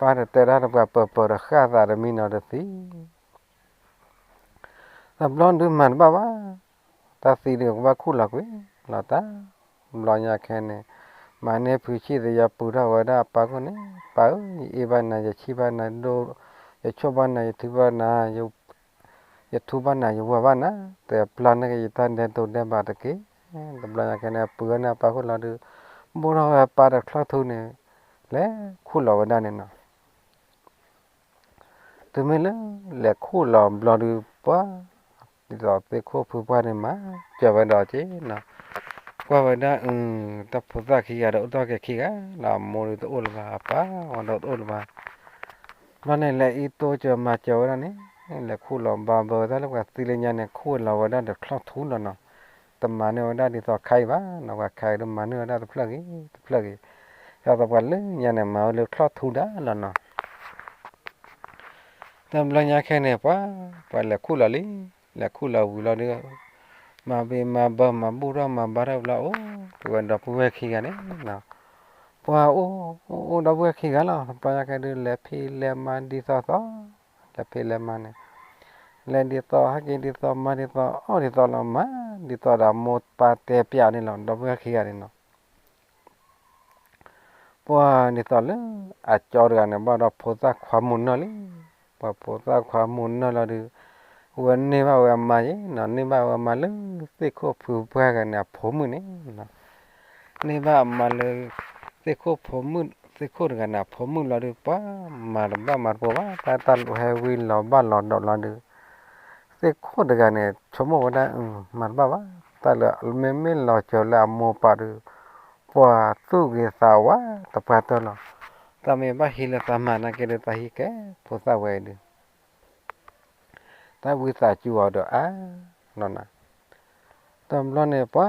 ပၢ်တတဲတၢ်ဒီးပှၤပၢၢ်ပၢၢ်ဒီးဃၣ်သးတမံနီၤတသံ တဘျီဒုးမၤတဘၣ်ဘၣ်, တၢ်သံဒုးကဘၣ်ခူၣ်လီၤကွံာ်လီၤတၢ်, ဘျီညါခဲန့ၣ်, မၤန့ၢ်ဖုဆံၣ်သယီၤပူၤထီၣ်ဝဲဒၣ်အပၢ်ခိၣ်န့ၣ်, ပၢ်ဧၢ, ယအ့ၣ်ဘၣ်နၤ ယဆံၣ်ဘၣ်နၤ, ယဆိၣ်ဘၣ်နၤ ယထုဘၣ်နၤ, ယထူဘၣ်နၤ ယဝၤဘၣ်နၤ, တပျၢ်န့ၢ်က့ၤယတၢ်ဒဲးတိၤဒဲးဘးတက့ၢ်. တဘျီညါခဲန့ၣ် အပုၢ်ဝဲန့ၣ်အပၢ်ခိၣ်လီၤဒုး, ဘိၣ်ထီၣ်ဝဲအပၢ်ဒီးချီၣ်ထူန့ၣ်, လဲၤခူၣ်လီၤဝဲဒၣ်န့ၣ်နီၤ. တုၤမ့ၢ်လၢ လဲၤခူၣ်လီၤဘျီဒုးပှၤ, ဒ်သိးသ့ၣ်ခိၣ်ဖုပှၢ်န့ၣ်မၤစၢၤဝဲဒီးက့နီၤ, ကွၢ်ဝဲဒၣ်အု, တၢ်ဖိသၣ်ခံဂၤဒီးအိၣ်ထီၣ်က့ၤခံဂၤလီၤ, အမိၢ်ဒုးတအိၣ်လၢၤဘၣ်, အပၢ်ဝဲဒီးတအိၣ်လၢၤဘၣ်. ဘျီန့ၣ် လဲၤအံးတိစၢၤမၤစၢၤဝဲဒၣ်န့ၣ်, လဲၤခူၣ်လီၤဘၣ်ဘၢဝဲဒၣ်လၢပှၤသံလၢညါန့ၣ် ခူၣ်လီၤဝဲဒၣ်ဒီးချီၣ်ထူလီၤနီၤ. တမၤန့ၢ်ဝဲဒၣ်ဒ်သိးခါအံၤဘၣ်နီၤ, ပှၤခါအံၤဒုးမၤန့ၢ်ဝဲဒၣ်တဖျၢၣ်ဂ့ၤတဖျၢၣ်ဂ့ၤ, ဒီးပှၤလၢညါန့ၣ်မၤဝဲလၢချီၣ်ထူဒၣ်လီၤနီၤ. တဘျီညါခဲန့ၣ် ပှၤ, ပှၤလဲၤခူၣ်လီၤလံ, လဲၤခူၣ်လီၤဝံၤလီၤဒုး, မၤဘံမၤဘၢမၤဘူၣ်ထီၣ်မၤဘါထီၣ်ဘျီအိၣ်, က့ၤဝဲဒီပုၢ်ဝဲၢ်ခံဂၤန့ၣ်, ပှၤအိၣ်, အိၣ်ဒီပုၢ်ဝဲၢ်ခံဂၤလီၤ, တဘျီညါခဲဒုး လဲၤဖံးလဲၤမၤဒ်သိးသိး, လဲၤဖံးလဲၤမၤန့ၣ်, လဲၤဒ်သိး ဟဲက့ၤဒ်သိး မၤဒ်သိး အီၣ်ဒ်သိးလီၤ, မၤဒ်သိးဒီးမိၢ်ပၢ်တဲပျးန့ၣ်လီၤ, ဒီပုၢ်ဝဲၢ်ခံဂၤန့ၣ်နီၤ. ပှၤဒ်သိးလၢ အကၠီတဂၤန့ၣ် ဘၣ်ဒီးဖိသၣ်ခွါမိၢ်နၢၢ်လံ, ပှၤဖိသၣ်ခွါမိၢ်နၢၢ်လီၤဒုး, ဝဲန့ၢ်ဘၣ်ဝဲအမါယ့နီၤ, န့ၢ်ဘၣ်ဝဲအမါလၢ သ့ၣ်ခိၣ်ဖုပှၢ်ဂၤန့ၣ် အဖိမုၣ်န့ၣ်, န့ၢ်ဘၣ်အမါလၢ သ့ၣ်ခိၣ်ဖိမုၣ်, သ့ၣ်ခိၣ်တဂၤန့ၣ် အဖိမုၣ်လီၤဒုး, ပှၤမၤတဘၣ်မၤတပှဲၤဘၣ်, တၢ်တၢ်လီၤဟဲဝံလီၤဘၣ်လီၤဒီးလီၤဒုး, သ့ၣ်ခိၣ်တဂၤန့ၣ် ဆိကမိၣ်ဝဲဒၣ် မၤတဘၣ်ဘၣ်, တၢ်လၢမ့မ့ၢ်လီၤစၢၤလၢအမိၢ်ပၢ်ဒုး, ပှၤသူၣ်ဂ့ၤသးဝါတပှၢ်တၢၢ်လီၤ. တၢ်မ့ၢ်ဘၣ်ဟံးလၢသးမၤနာ်က့ဒုး တၢ်ဟံးကဲဖိသၣ်ဝဲအံၤဒုး, တၢ်ဝံသးစူၤအီၤဒီးအါ, နီၤနၤ, တဘျီန့ၣ်ပှၤ,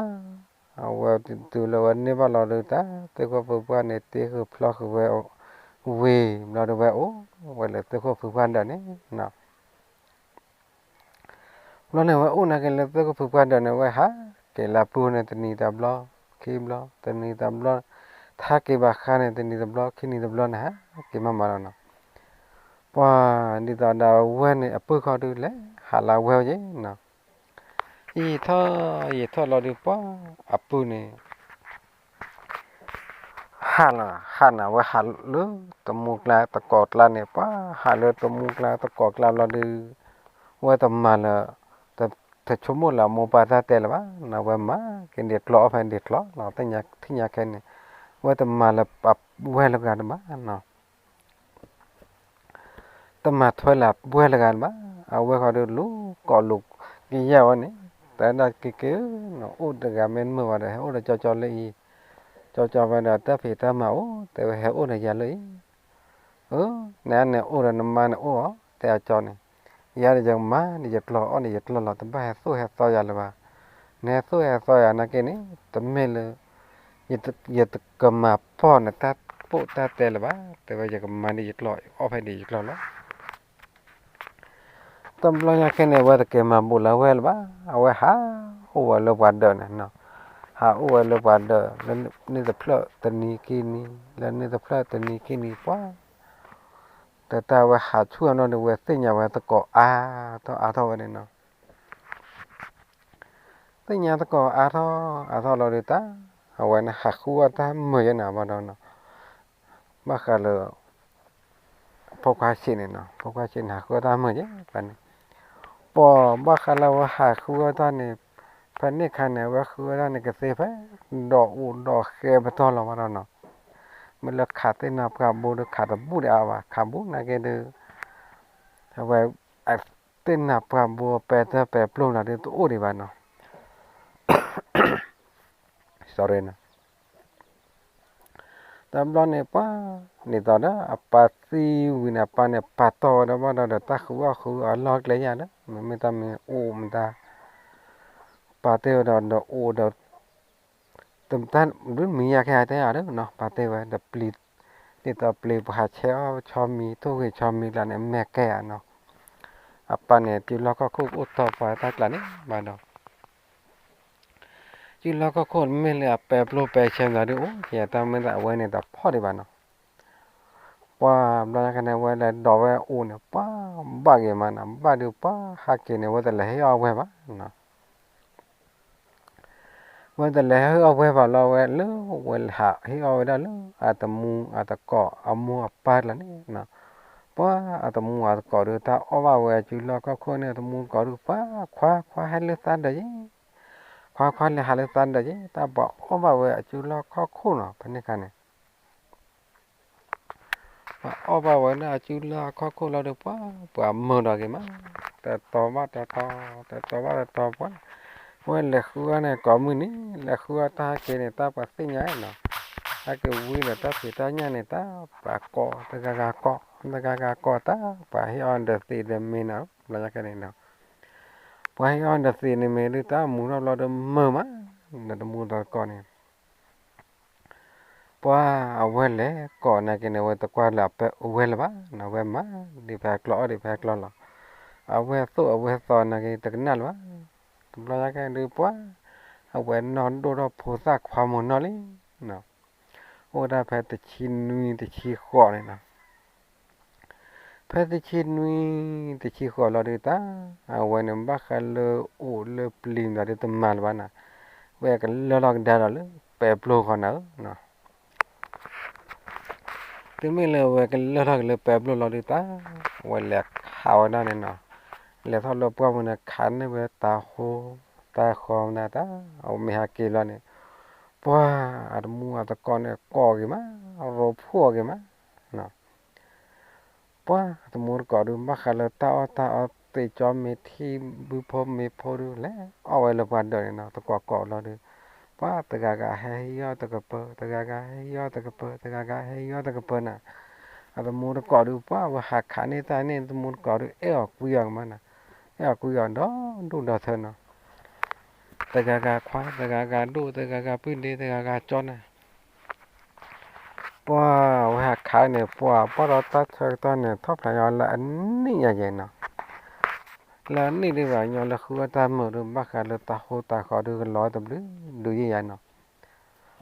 အဝဲတုၤလၢဝဲန့ၢ်ဘၣ်လီၤဒုး တၢ်သ့ၣ်ခိၣ်ဖုပှၢ်န့ၣ် တ့ဃုာ်ဖျီဃုာ်ဝဲ, ဝံၤဘျီဒုးဝဲအိၣ်ဝဲလၢသ့ၣ်ခိၣ်ဖုပှၢ်ဒၢးန့ၣ်နီၤ. ဘျီန့ၣ် ဝဲအိၣ်နာ်က့ၤလၢသ့ၣ်ခိၣ်ဖုပှၢ်ဒၢးန့ၣ် ဝဲဟးက့ၤလၢပူၤန့ၣ် တနံၤတဘျီ, ခံဘျီ, တနံၤတဘျီ, ထါက့ၤဘၣ်ဃါန့ၣ် တနံၤတဘျီ, ခံနံၤတဘျီန့ၣ် ဟးက့ၤမးမးလီၤနီၤ. ပှၤဒ်သိးဒီးဝဲန့ၣ် အပုၢ်ခီဒုးလဲၤဟးလၢဝဲအံၤနီၤ. ယံာ်ထီၣ်ယံာ်ထီၣ်လီၤဒုး ပှၤအပုၢ်န့ၣ် ဟးလီၤ, ဟးန့ၣ် အဝဲဟးလၢတမူကျါတကိးကျါန့ၣ်, ပှၤဟးလၢတမူကျါတကိးကျါလီၤဒုး, ဝဲတမၤလၢၤ, တဆိကမိၣ်လၢအမိၢ်ပၢ်တၢ်တဲလၢၤဘၣ်နီၤ, ဝဲမၤက့ၤဒံးကျီအီၣ်ဖဲဒံးကျီလီၤ, သ့ၣ်ညါခဲန့ၣ်, ဝဲတမၤလၢၤအဝဲလၢၤဂၤတဘၣ်နီၤ. တမၤထွဲလၢၤအဝဲလၢၤဂၤတဘၣ်, အဝဲဃီဒုးလူၤကိးလူၤကယၢ်ဝဲန့ၣ်, တဲဒၣ်က့ၤက့ၤဧၢ, အိၣ်တဂၤမ့ၢ်တမုာ်ဘၣ်ဒီး ဟဲအိၣ်ဒီးကၠီကၠီလၢအံၤ, ကၠီကၠီဝဲဒီးတၢ်ဖံးတၢ်မၤအိၣ်, တဲဝဲဟဲအိၣ်ဒီးယၤလၢအံၤ, အၢ, နန့ၣ်အိၣ်ဒီးနမါန့ၣ်အိၣ်အီၤ, တဲအကၠီန့ၣ်, ယၤဒီးယကမၤဒ်ယကျီၢ်အီၣ်ဒ်ယကျီၢ်လီၤ, တဘၣ်ဟဲသိၣ်ဟဲသီယၤလၢၤဘၣ်, နဟဲသိၣ်ဟဲသီယၤနာ်က့န့ၣ်, တမ့ၢ်လၢ ယတကမၤပိာ်နတၢ်ပိာ်တၢ်တဲလၢၤဘၣ်, တဲဝဲယကမၤဒ်ယကျီၢ်အီၣ်ဖဲဒ်ယကျီၢ်လီၤ. တဘျီညါခဲန့ၣ် အဝဲတကဲမၤဘူးလၢၤဝဲလၢၤဘၣ်, အဝဲဟးအိၣ်ဝဲလၢပှၤဒၢးန့ၣ်နီၤ, ဟးအိၣ်ဝဲလၢပှၤဒၢး, လၢန့ၣ်တဖျၢၣ်တနံၤခံနံၤ, လၢန့ၣ်တဖျၢၣ်တနံၤခံနံၤပှၤ, တၢ်တၢ်ဝဲဟးဆူၣ်အနီၢ်ဒုး ဝဲသ့ၣ်ညါဝဲသကိးအါထီၣ်အါထီၣ်ဝဲန့ၣ်နီၤ. သ့ၣ်ညါသကိးအါထီၣ်အါထီၣ်လီၤဒုး တၢ်အဝဲန့ၣ်ဟးဃုအီၣ်တၢ်မုာ်ယဲန့ၣ် ဘၣ်ဒီးနီၤ, ဘၣ်ဃးလၢ ဖိခွါဆံးန့ၣ်နီၤ, ဖိခွါဆံးန့ၣ် ဟးဃုအီၣ်တၢ်မုာ်ယဲန့ၣ်, ပှၤဘၣ်ဃးလၢအဝဲဟးဃုအီၣ်တၢ်န့ၣ်, ဖဲန့ၣ်အခါန့ၣ် အဝဲဃုအီၣ်တၢ်န့ၣ် ကသ့ဖဲ ဒီးအိၣ်ဒီးဃဲပတီၢ်လီၤ ဘၣ်ဒီးနီၤ, မ့ၢ်လၢခးသ့ၣ်နၤပှၢ်ဘိဒုး ခးတဘူၣ်ဒံးအါဘၣ်, ခးဘူၣ်နာ်က့ဒုး အဝဲ သ့ၣ်နၤပှၢ်ဘိပဲတၢၢ်ပဲပျိၢ်လီၤဒုး တအိၣ်ဒံးဘၣ်နီၤ. တဘျီန့ၣ်ပှၤ, ဒ်သိးဒီးအပၢ်သံဝံၤန့ၣ် အပၢ်န့ၣ် ပာ်တီၢ်ဝဲဒီး ဘၣ်ဒီးဒီးတၢ်ဃုအီၣ်ဃုအီအလီၢ်ကျဲယၤဒီး မ့မ့ၢ်တၢ်မ့ၢ်အိၣ်မတၤ, ပာ်တ့ၢ်ဝဲဒီးဒီးအိၣ်ဒီး တမ့ၢ်ယၤခဲအံၤတဲအီၤဒီးနီၤ, ပာ်တ့ၢ်ဝဲဒီးပျံၤ, ဒ်သိးပျံၤပှၤဟးဆဲးအီၣ်ဆီမံၤ ထိၣ်ဂ့ၤဆီမံၤကျါန့ၣ် မဲာ်ကဲဧါနီၤ. အပၢ်န့ၣ် တုၤလီၢ်ခီၣ်ခိၣ်အိၣ်တီၢ်ပှၤတၢ်ကျါန့ၣ် ဘၣ်ဒီး တုၤလီၢ်ခီၣ်ခိၣ်မ့ၢ်လၢအပဲပျိၢ်ပဲဆဲးမတၤဒုး အိၣ်က့ၤတၢ်မ့ၢ်သးအဝဲန့ၣ်တဖီၣ်ဒံးဘၣ်နီၤ. ပှၤဘျီညါခဲန့ၣ် အဝဲလဲၤဒိးဝဲအိၣ်န့ၣ် ပှၤဘၣ်က့ၤမးနီၤ, ဘၣ်ဒုးပှၤဟးက့ၤန့ၣ် အဝဲတလဲၤဟ့ၣ်အီၣ်အဝဲၢ်ဘၣ်နီၤ. ဝဲတလဲၤဟ့ၣ်အီၣ်ဝဲၢ်ဘၣ်လီၤ, ဝဲလၢဝဲလဲၤဟးဟ့ၣ်အီၣ်ဝဲဒၣ်လၢအတမူအတကိး အမိၢ်အပၢ်လီၤန့ၣ်နီၤ. ပှၤအတမူအတကိးဒီး တၢ်အီၣ်ဘၣ်ဝဲအစုလီၢ်ခီၣ်ခိၣ်န့ၣ် အတမူတကိးဒီး ပှၤခွါခွါဟဲလၢသးဒီးယ့ၣ်, ခွါခွါလဲၤဟးလၢသးဒီးယ့ၣ်, တၢ်ပှၤအီၣ်ဘၣ်ဝဲအစုလီၢ်ခီၣ်ခိၣ်နီၤ. ဖဲန့ၣ်အခါန့ၣ် ပှၤအီၣ်ဘၣ်ဝဲလၢအစုလီၢ်ခီၣ်ခိၣ်လီၤဒီး ပှၤပှၤမုာ်ဒီးက့ၤမး, တတီၤဘၣ်တတီၤ, တတီၤဘၣ်တတီၤပှၤ, ဝဲလဲၤဃုအီၣ်န့ၣ်ကိးမုၢ်နံၤ, လဲၤဃုအီၣ်တၢ်ဟဲက့ၤန့ၣ် တၢ်ပှၤသ့ၣ်ညါနီၤ. ဟဲက့ၤဝံၤဒီးတၢ်ဖံးတၢ်ညၣ်န့ၣ် တၢ်ပှၤကိး တဂၤဂၤကိး, တဂၤဂၤကိး တၢ်ပှၤဟ့ၣ်အီၣ်ဒီးသံးဒီးမ့ၤနီၤ. ဘျီညါခဲန့ၣ်ဒီး ပှၤဟ့ၣ်အီၣ်ဒီးသံးန့ၣ်မ့ၢ်ဒုး တၢ်မူထီၣ်ဘျီဒီးမုာ်မး, ဒီးတမူတကိးန့ၣ် ပှၤအဝဲလဲၤကိးနာ်က့န့ၣ် အဝဲတကွၢ်လၢအဝဲၢ်လၢၤဘၣ်နီၤ, အဝဲမၤဒံးဖဲကျီ အီၣ်ဒံးဖဲကျီလီၤ. အဝဲၢ်သိၣ်အဝဲၢ်သီနာ်က့ တကနၣ်လၢၤဘၣ်. တဘျီညါခဲဒုးပှၤ အဝဲနီၢ်ဒိၣ်ထီၣ်ဖိသၣ်ခွါမိၢ်နီၢ်လံနီၤ. အိၣ်ဝဲဒၣ်ဖဲတဆံနွံတဆံဃိးန့ၣ်နီၤ. ဖဲတဆံနွံတဆံဃိးလီၤဒုးတၢ် အဝဲန့ၣ်ဘၣ်ဃးလၢအိၣ်လၢပျံၤဒီးဒုးတမၤလၢၤဘၣ်နီၤ, ဝဲကလၢထီၣ်ကဒါဒီးလၢပဲာ်ပျိၢ်ဃီနၤဧၢနီၤ. တုၤမ့ၢ်လၢအဝဲကလၢထီၣ်က့ၤလၢပဲာ်ပျိၢ်လီၤဒုးတၢ် အဝဲလဲၤခးဝဲဒၣ်န့ၣ်နီၤ, လဲၤထီၣ်လၢပှၢ်ပူၤန့ၣ် ခးန့ၢ်ဝဲတၢ်ဃိ တၢ်ဃီမနုၤတၢ် အမ့ၢ်ဟဲက့ၤလီၤန့ၣ် ပှၤအတမူအတကိးန့ၣ် ကိးက့ၤမး, ရိဖှိၣ်က့ၤမးနီၤ. ပှၤတမူတကိးဒုး ဘၣ်ဃးလၢတၢ်အီၣ်တၢ်အီ သ့ၣ်ကၠီမ့ၤထံ ဘုဖိမ့ၤဖိဒုး လဲၤအီၣ်ဝဲလၢပှၤဒၢးန့ၣ်နီၤ, တကိးကိးလီၤဒုး ပှၤတဂၤဂၤဟဲဟ့ၣ်အီၣ်တကပၢၤ, တဂၤဂၤဟဲဟ့ၣ်အီၣ်တကပၢၤ, တဂၤဂၤဟဲဟ့ၣ်အီၣ်တကပၢၤနၤ, အတမူတကိးဒုး ပှၤဝဲဟးခးန့ၢ်တၢ်န့ၣ် တမူတကိးဒုး အဲၣ်အီၤကွံအီၤကမးနၤ, အဲၣ်အီၤကွံအီၤဒီးဒူၣ်ဒီးထၢနီၤ. တဂၤဂၤခွါ, တဂၤဂၤဒိၣ်, တဂၤဂၤပုၢ်ဒ့, တဂၤဂၤကၠီနၤ. ပှၤဝဲဟးခးန့ၣ် ပှၤပှၢ်ဒီးတၢ်ဆၢကတီၢ်န့ၣ် ထီၣ်ဖျါညီလၢအနံၣ်ညါယဲနီၤ. လၢအနံၣ်ဒံးဘၣ်ညီလၢဃုအီၣ်တၢ်မုာ်ဒုး ဘၣ်ဃးလၢတၢ်ဃိတၢ်ဃီဒုး ကလီၤတဘျုးဒုးယံာ်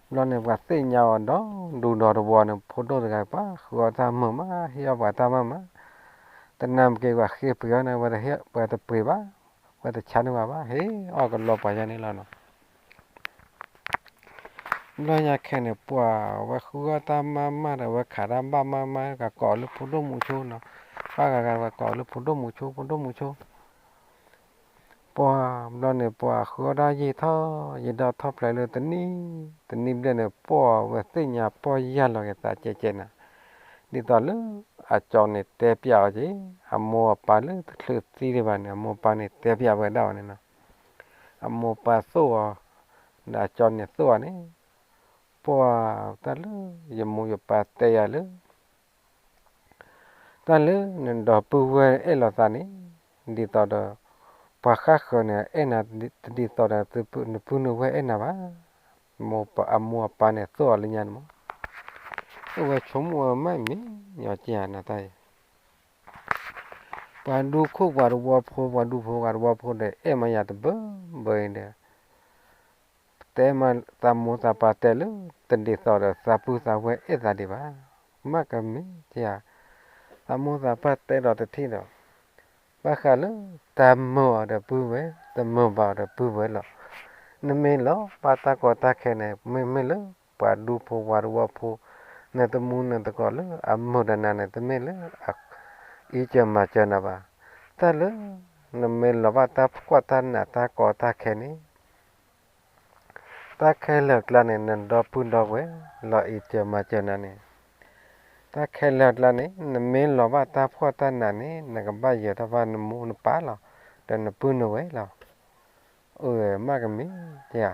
ယါနီၤ. ဘျီန့ၣ် ပှၤသ့ၣ်ညါအီၤဒီးဒူဒီးတဝီန့ၣ် ဖိဒိၣ်တဂၤ ပှၤဃုအီၣ်တၢ်မုာ်မး ဟ့ၣ်အီၣ်ပှၤတၢ်မုာ်မး, တနၢ်မ့ၢ်က့ၤ ပှၤဃ့ပှ့ၤအီၤန့ၣ် ပှၤတပှ့ၤဘၣ်, ပှၤတဆါန့ၢ်ဘၣ်ဘၣ် ဟ့ၣ်အီၣ်ကလီပှၤယါန့ၣ်လီၤနီၤ. ဘျီညါခဲန့ၣ် ပှၤဝဲဃုအီၣ်တၢ်မးမးဒီး ဝဲခးတၢ်ဘၣ်မးမး ကကိးလၢဖိဒိၣ်မူဆိနီၤ, ဘၣ်ဂၤဂၤဝဲကိးလၢဖိဒိၣ်မူဆိ ဖိဒိၣ်မူဆိ. ပှၤဘျီန့ၣ် ပှၤဃုအီၣ်တၢ်ယံာ်ထီၣ်ယံာ်ဒီး ထီၣ်ဖျဲးလၢတနံၣ်တနံၣ်ဘျဲၣ်န့ၣ် ပှၤဝဲသ့ၣ်ညါပီၢ်ယၢ်လီၤက့ၤသးကဲးကဲးနၤ, ဒ်သိးလၢအကၠီန့ၣ်တဲပျးအီၤက့ၤ, အမိၢ်အပၢ်လၢတချုးသံဒံးဘၣ်န့ၣ် အမိၢ်အပၢ်န့ၣ်တဲပျးဝဲဒၣ်အီၤန့ၣ်နီၤ. အမိၢ်ပၢ်သိၣ်အီၤ, ဒီးအကၠီန့ၣ်သိၣ်အီၤန့ၣ်, ပှၤတၢ်လၢယမိၢ်ယပၢ်တဲယၤလၢ တၢ်လၢနဒီပုၢ်ဝဲၢ်အဲၣ်လိာ်သးန့ၣ်, ဒ်သိးဒီး ပှၤဃၣ်ဃၢၤန့ၣ် အဲၣ်နၤတဒ်သိးဒီး နပုၢ်နဝဲၢ်အဲၣ်နၤဘၣ်. အမိၢ်အပၢ်န့ၣ်သိၣ်အီၤလၢညါန့ၣ်မး, အိၣ်ဝဲဆိကမိၣ်ဝဲမးမ့ၢ်ညီက့ၤဧါနတၢ်အံၤ, ပှၤဒူခိၣ်ပှၤတဝီဖိ ပှၤဒူဖိပှၤတဝီဖိဒီး အဲၣ်မးယၤတဘၢဘၢအံၤဒီး တဲမးသးမိၢ်သးပၢ်တဲလၢ တဒ်သိးဒီးသးပုၢ်သးဝဲၢ်အဲၣ်သးဒံးဘၣ်. မ့ၢ်ကမ့ၢ်ဧါ, သးမိၢ်သးပၢ်တဲဒီးတထံၣ်ဒီး ဘၣ်ဃးလၢတၢ်မုာ်အီၤဒီးပုၢ်ဝဲၢ်, တမုာ်ဘၣ်အီၤဒီးပုၢ်ဝဲၢ်လီၤ. နမ့ၢ်လီၤဘၣ်တၢ်ကီတၢ်ခဲန့ၣ် မ့မ့ၢ်လၢပှၤဒူဖိပှၤတဝီဖိ နတမူနတကိးလၢအမုာ်ဒီးနၤန့ၣ် တမ့ၢ်လၢအအံးစၢၤမၤစၢၤနၤဘၣ်. တၢ်လၢ နမ့ၢ်လီၤဘၣ်တၢ်ဖှီၣ်တၢ်နးတၢ်ကီတၢ်ခဲန့ၣ် တၢ်ခဲလၢာ်အကျါန့ၣ် နဒီပုၢ်ဒီဝဲၢ်လီၤအံးစၢၤမၤစၢၤနၤန့ၣ်, တၢ်ခဲလၢာ်အကျါန့ၣ် နမ့ၢ်လီၤဘၣ်တၢ်ဖှီၣ်တၢ်နးန့ၣ် နကဘၣ်ယၢၤထီၣ်ဘၣ်နမိၢ်နပၢ်လီၤ, ဒီးနပုၢ်နဝဲၢ်လီၤ. အၢ မ့ၢ်ကမ့ၢ်ဧါ.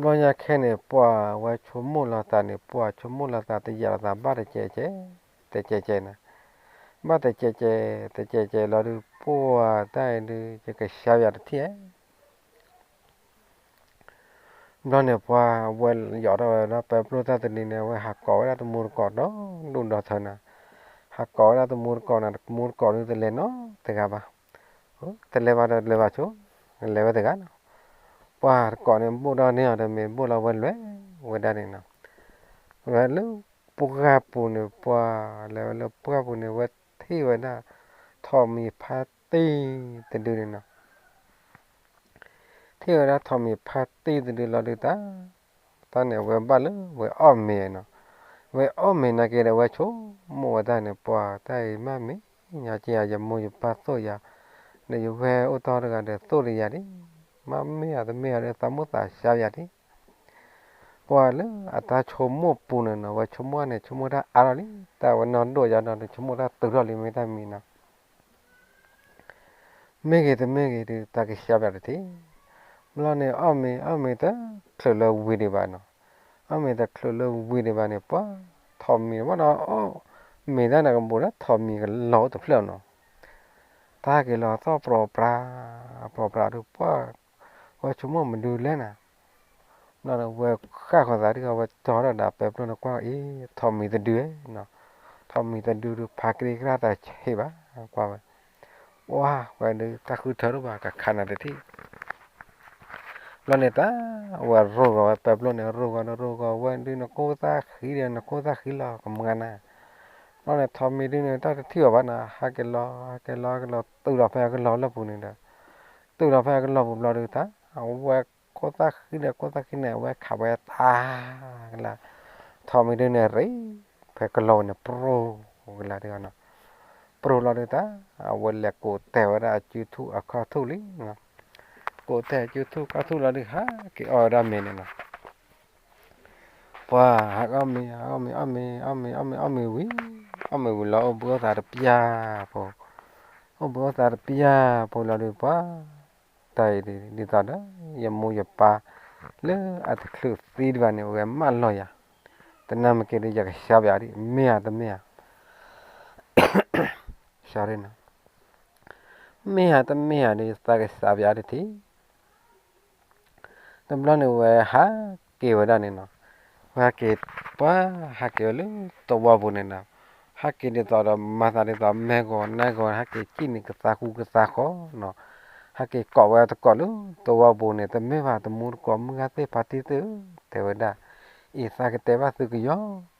ဘျီညါခဲန့ၣ် ပှၤဝဲဆိကမိၣ်လီၤသးန့ၣ် ပှၤဆိကမိၣ်လီၤသး တယာ်လီၤသးဘၣ်တကဲးကဲး, တကဲးကဲးနၤ, ဘၣ်တကဲးကဲး တကဲးကဲးလီၤဒုး ပှၤတၢ်အံၤဒုး ယကဆါယၤတထံၣ်ဧါ. ဘျီန့ၣ် ပှၤဝဲယီၤထီၣ်ဝဲဒီး ပဲပျိၢ်တၢ်တနံၤန့ၣ် အဝဲဟးကိးဝဲဒၣ်တမူတကိးဒီးဒူၣ်ဒီးထၢနၤ, ဟးကိးဝဲဒၣ်တမူတကိးနၤ တမူတကိးဒုးတလဲၤနီတဂၤဘၣ်. တလဲၤဘၣ်ဒီးတလဲၤဘၣ်ဆိ, လဲၤဝဲတဂၤနီၤ. ပှၤတကိးန့ၣ် ဘိၣ်ဒီးန့ၢ်အီၤဒီးမ့ၢ်ဘိၣ်လီၤဝဲလွဲၢ်ဝဲဒၣ်န့ၣ်နီၤ. ဝဲလၢပှၢ်ပူၤန့ၣ် ပှၤလဲၤဝဲလၢပှၢ်ပူၤန့ၣ် ဝဲထံၣ်ဝဲဒၣ် ထိးမံၤဖါတံၢ်တဒုန့ၣ်နီၤ. ထံၣ်ဝဲဒၣ်ထိးမံၤဖါတံၢ်တဒုလီၤဒုးတၢ်, တၢ်န့ၣ် အဝဲဘၣ်လၢဝဲအီၣ်မ့ၤနီၤ. ဝဲအီၣ်မ့ၤနာ်က့ဒီး ဝဲဆိကမိၣ်ဝဲတၢ်န့ၣ် ပှၤတၢ်အံၤမ့ၢ်မ့ၢ် ညီက့ယမိၢ်ယပၢ်သိၣ်ယၤ, ဒီးယဝဲၢ်အိၣ်တီၢ်တဂၤဒီးသိၣ်တယၤဒံး, မ့ၢ်မ့ၢ်ဧါတမ့ၢ်ဧါဒီး သးမိၣ်သးဆါယၤဒံး. ပှၤလၢအတၢ်ဆိကမိၣ်ပူၤန့ၣ်နီၤ ဝဲဆိကမိၣ်န့ၣ် ဆိကမိၣ်တၢ်အါထီၣ်လံ, တၢ်ဝဲနီၢ်ဒိၣ်ယါဒီး ဆိကမိၣ်တၢ်တုၤထီၣ်လံ မ့ၢ်တၢ်မံၤနီၤ. မ့ၢ်ဂ့ၤတမ့ၢ်ဂ့ၤဒီး သးကဆှၢပၠးတထံၣ်. ဘျီန့ၣ် အီၣ်မ့ၤ အီၣ်မ့ၤတချုးလၢဝံၤဒံးဘၣ်နီၤ. အီၣ်မ့ၤတချုးလၢဝံၤဒံးဘၣ်န့ၣ် ပှၤထိးမံၤဘၣ်ဒီး အီၣ်မ့ၤတၢ်န့ၣ်ကဘူးဒီး ထိးမံၤကလီၤအိၣ်တဖျၢၣ်နီၤ. တၢ်ဟဲက့ၤလီၤသီၣ်ပြီပြါ ပြီပြါဒီး ပှၤ ဝဲဆိကမိၣ်မနုၤလဲၣ်နၤ. ဘျီန့ၣ် ဝဲဃၣ်ဃီၤသးဒ်ဃီ ဝဲတီထီၣ်ဒီးပဲပျိၢ်န့ၣ် ကွၢ်အံၤ ထိးမံၤတဒုနီၤ. ထိးမံၤတဒုဒီး ဖးကရံကရၢ်သးဆံးဘၣ် ကွၢ်ဝဲ, ဝါ ဝဲဒုးတၢ်ဃုထၢတဘၣ် ကခးနၤတထံၣ်. ဘျီန့ၣ်တၢ် အဝဲရိၢ်ဂီၤဝဲပဲပျိၢ်န့ၣ် ရိၢ်ဂီၤဒီးရိၢ်ဂီၤဝဲဒုး နကိၢ်သၣ်ဃံဒီး နကိၢ်သၣ်ဃံလီၤ ကမၤနၤ. ဘျီန့ၣ် ထိးမံၤဒုန့ၣ် တၢ်တထံၣ်အီၤဘၣ်နၤ ဟဲက့ၤလီၤ ဟဲက့ၤလီၤ ဟဲက့ၤလီၤ တုၤဒီးဖဲအကလီၤလၢပူၤန့ၣ်ဒီး တုၤဒီးဖဲအကလီၤပူၤဘျီဒုးတၢ် အဝဲကိၢ်သၣ်ဃံဒီးကိၢ်သၣ်ဃံန့ၣ် အဝဲခးဝဲတၢ်ကလါ, ထိးမံၤဒုန့ၣ်ရ့ ဖဲကလီၤန့ၣ် ပြိၢ်ကလါဒုးနီၤ. ပြိၢ်လီၤဒုးတၢ် အဝဲလဲၤကိးတဲာ်ဝဲဒၣ်အစုထူၣ်အခီၣ်ထူၣ်လံနီၤ. ကိးတဲာ်အစုထူၣ်ခီၣ်ထူၣ်လီၤဒုး ဟးက့ၤအီၣ်ဝဲဒၣ်မ့ၤန့ၣ်နီၤ. ပှၤဟးအီၣ်မ့ၤ အီၣ်မ့ၤ အီၣ်မ့ၤ အီၣ်မ့ၤ အီၣ်မ့ၤ အီၣ်မ့ၤဝံၤ အီၣ်မ့ၤဝံၤလီၤအိၣ်ဘှံးအိၣ်သးတပျၢ်ဖိ, အိၣ်ဘှံးအိၣ်သးတပျၢ်ဖိလီၤဒုး ပှၤ တၢ်အံၤဒ်သိးဒီး ယမိၢ်ယပၢ်လၢအတချုးသံတဘၣ်န့ၣ် အဝဲမၢလီၤယၤ, တနၢ်မ့ၢ်က့ၤဒီး ယကဆှၢပၠးဒ် မ့ၢ်ဧါတမ့ၢ်ဧါ, ဆှၢဒ်နီၤ, မ့ၢ်ဧါတမ့ၢ်ဧါဒီး ယသးကဆှၢပၠးဒ်ထံၣ် တဘျီန့ၣ်ဝဲဟးက့ၤဝဲဒၣ်န့ၣ်နီၤ, ဝဲဟးက့ၤ ပှၤဟးက့ၤဝဲလၢသဝီပူၤန့ၣ်နီၤ, ဟးက့ၤဒ်သိးဒီး မၤသးဒ်သိး မဲာ်ဂီၤနါဂီၤ ဟးက့ၤစံၣ်န့ၣ်ကသးဃူကသးဃီနီၤ, ဟးက့ၤကိးဝဲတကိးလၢသဝီပူၤန့ၣ် တမ့ၢ်ဘၣ် တမူတကိး မုၢ်ဂၤသ့ၣ်ဖါတံၢ်သ့ၣ်ဧၢ တဲဝဲဒၣ်, အံၤသးကတဲဘၣ်သုကယီ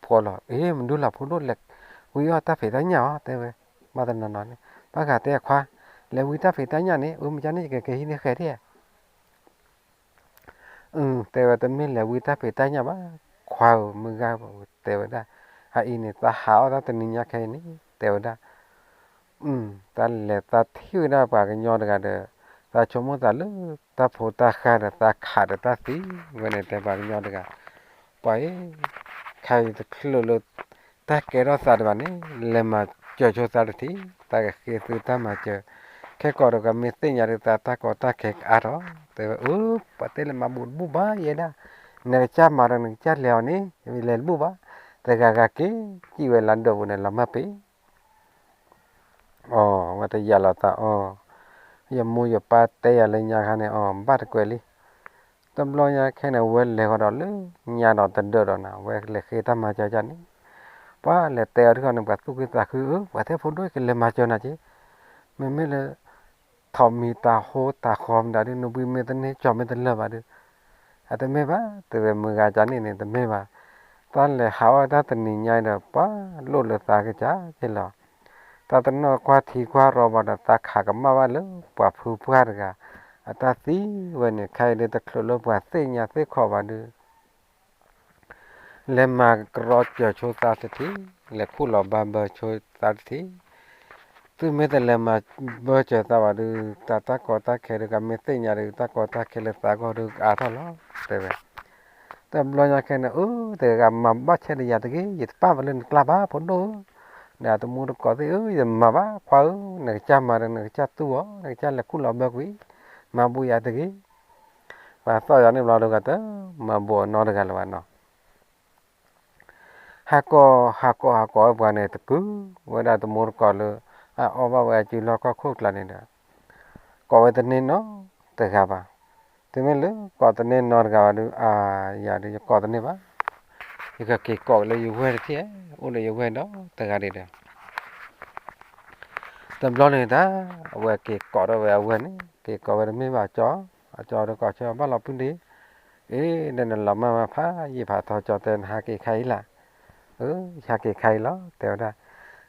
ဖှီလီၤ, အ့ မဒုလၢ်ဖိဒိၣ်လဲၣ်, ဝံအီၣ်တၢ်ဖံးတၢ်ညၣ်အီၤ တဲဝဲ, ဘၣ်တနီၤနီၤန့ၣ် ဘၣ်ဂၤတဲအခွါ, လဲၤဝံတၢ်ဖံးတၢ်ညၣ်န့ၣ် အၢ မ့ၢ်ကန့ၣ် ယကကဟံးန့ၢ်ဃဲၤထံၣ် တဲဝဲ တမ့ၢ်လဲၤဝံတၢ်ဖံးတၢ်ညၣ်ဘၣ်, ခွါဧၢ မုၢ်ဂၤတဲဝဲဒၣ်, အအံၤန့ၣ် သးဟးအီၣ်တၢ်တနံၤညါခဲအံၤန့ၣ် တဲဝဲဒၣ်, တၢ်လဲၤသးထံၣ်ဝဲဒၣ်ပှၤကညီတဂၤဒီး သးဆိကမိၣ်သးလၢတၢ်ဖိတၢ်ဃၢ်ဒီး သးခးဒီးတၢ်သံဝဲန့ၣ် တဲပှၤကညီတဂၤ, ပှၤအံၤ ခဲအံၤတချုးလၢ တၢ်ကဲထီၣ်သးတဘၣ်န့ၣ် လဲၤမၤစၢၤဆိသးတထံၣ်, သးကဃ့သုတၢ်မၤစၢၤ, ခဲကိာ်ဒီးကမ့ၢ်သ့ၣ်ညါဒီး သးတၢ်ကီတၢ်ခဲကအါထီၣ်, တဲဝဲ အၢ ပှၤတဲလဲၤမၤဘူၣ်တဘူၣ်ဘၣ်ယဲဒၣ်, နကစၢ်မၤဒီးနကစၢ်လဲၤအီၤန့ၣ် ယမ့ၢ်လဲၤတဘူၣ်ဘၣ်, တဂၤဂၤက့ၤ စံၣ်ဝဲလၢဒိးပူၤန့ၣ် လီၤမၢ်ပ့ၤ အီၤ ဝဲတယာ်လီၤသးအီၤ, ယမိၢ်ယပၢ်တဲယၤလၢညါခါန့ၣ် အီၤ ဘၣ်တကွဲးလံ, တဘျီညါခဲန့ၣ် ဝဲလဲၤဃီၤဒီးလၢညါဒီးတဒၢးဒီးနၤ ဝဲလဲၤဃ့တၢ်မၤစၢၤကန့ၣ်, ပှၤလဲၤတဲအီၤတခီန့ၣ် ပှၤသူၣ်က့သးခု အၢ ပှၤတဲဖိဒိၣ်ကလဲၤမၤစၢၤနၤက့, မ့မ့ၢ်လၢ ထိးမံၤတၢ်ဟိတၢ်ဃီမတၤဒုး နဘှံးမ့ၢ်တန့ၢ် ကၠီၤမ့ၢ်တလၢာ်ဘၣ်ဒုး အတမ့ၢ်ဘၣ်, တဲဝဲမုၢ်ဂၤကန့ၣ်န့ၣ် တမ့ၢ်ဘၣ်, တၢ်လဲၤဟးအီၣ်တၢ်တနံၤညါဒီး ပှၤလိၣ်လၢသးကစၢ်က့လီၤ, တၢ်တနီၣ်ကွၢ်ထံကွၢ်ရီဘၣ်ဒီး သးခးကမၣ်ဘၣ်လၢပှၤဖုပှၢ်တဂၤ အတၢ်သံဝဲန့ၣ် ခဲအံၤဒုးတချုးလၢပှၤသ့ၣ်ညါသ့ၣ်ခီဘၣ်ဒုး လဲၤမၤကရီစၢၤဆိသးတထံၣ်, လဲၤခူၣ်လီၤဘၣ်ဘၢဆိသးတထံၣ်, သုမ့ၢ်တလဲၤမၤဘၢစၢၤသးဘၣ်ဒုး တၢ်တၢ်ကီတၢ်ခဲဒုး ကမ့ၢ်သ့ၣ်ညါဒုး တၢ်ကီတၢ်ခဲလၢသးဂီၢ်ဒုးကအါထီၣ်လီၤ တဲဝဲ, တဘျီညါခဲန့ၣ် အၢ တဂၤဂၤမၤဘၣ်ဆဲးဒီးယၤတဂ့ၤ, ယတပာ်ပလၢနကျါဘၣ်ဖိဒိၣ်ဧၢ, ဒီးတမူတကိးသ့ၣ်ဧၢ ယမၤဘၣ်ခွါဧၢ, နကစၢ်မၤဒီးနကစၢ်သူအီၤ နကစၢ်လဲၤခူၣ်လီၤဘၢကွံာ်, မၤဘူၣ်ယၤတဂ့ၤ ပှၤသီၣ်ယၤန့ၣ်ဘျီဒုး ကတမၤဘူၣ်အနီတဂၤလၢၤဘၣ်နီၤ, ဟးကိး ဟးကိး ဟးကိးဝဲပှၤန့ၣ် တကုၤဝဲဒၣ်တမူတကိးလၢ အအီၣ်ဘၣ်ဝဲအစုလီၢ်ခီၣ်ခိၣ်ကျါန့ၣ်ဒီး ကိးဝဲတန့ၢ်နီတဂၤဘၣ်, တုၤမ့ၢ်လၢကိးတန့ၢ်နီတဂၤဘၣ်ဒုး အါ ယၤဒုး ယကိးတန့ၢ်ဘၣ်, ယကက့ၤကိးလၢယဝဲၢ်တထံၣ်, အိၣ်လၢယဝဲၢ်ဒီးတဂၤဒံးဒီး တဘျီန့ၣ်တၢ် အဝဲက့ၤကိးထီၣ်ဝဲအဝဲၢ်န့ၣ် က့ၤကိးဝဲတမ့ၢ်ဘၣ်ကၠီ, အကၠီဒီးကိးဆၢဘၣ်လီၤပုၢ်ဒ့, အ့ ဒီးနလီၤမၢ်ဝဲဖးယံာ်ဖးထီ ကၠီတဲနဟးက့ၤခါအံၤလၢ်, အၢ ယဟဲက့ၤခါအံၤလီၤ တဲဝဲဒၣ်.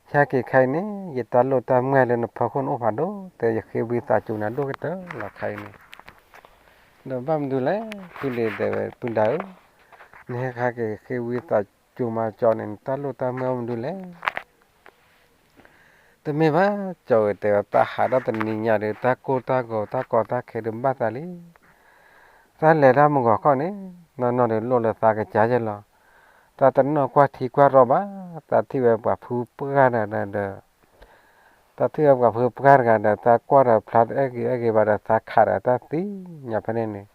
ယဟဲက့ၤခါအံၤန့ၣ် ယတၢ်လိၣ်တၢ်မုၢ်လၢနဖီခိၣ်န့ၣ်အိၣ်ဖးဒိၣ် တဲ ယဃ့ဝံသးစူၤနၤဒိၣ်ကတၢၢ်လီၤခါအံၤန့ၣ်. ဒီးဘၣ်မနုၤလဲၣ် ဖုလံၤတဲဝဲ ပုၢ်ဒါဧၢ, နဟဲက့ၤဃ့ဝံသးစူၤမၤကၠီန့ၣ် နတၢ်လိၣ်တၢ်မုၢ်အိၣ်မနုၤလဲၣ်. တမ့ၢ်ဘၣ် ကၠီဧၢ တဲဝဲ သးဟးထီၣ်တနံၤညါဒီး တၢ်ကိၢ်တၢ်ဂီၤတၢ်ကီတၢ်ခဲဒုးဘၣ်သးလံ. သးလဲၤတၢ်မုၢ်ဂီၤခီန့ၣ် နီၢ်နီၢ်ဒီးလိၣ်လၢသးကစၢ်ယဲၢ်လီၤ. သးတနီၣ်ကွၢ်ထံကွၢ်ရီဘၣ်, သးထံၣ်ဝဲပှၤဖုပှၢ်တဂၤဒီး သးထံၣ်ဝဲပှၤဖုပှၢ်တဂၤဒီး သးကွၢ်ဒီးဖျါတအဲၣ်ဂ့ၤအဲၣ်ဂ့ၤဘၣ်ဒီး သးခးဒီးတၢ်သံညါဖဲန့ၣ်န့ၣ်,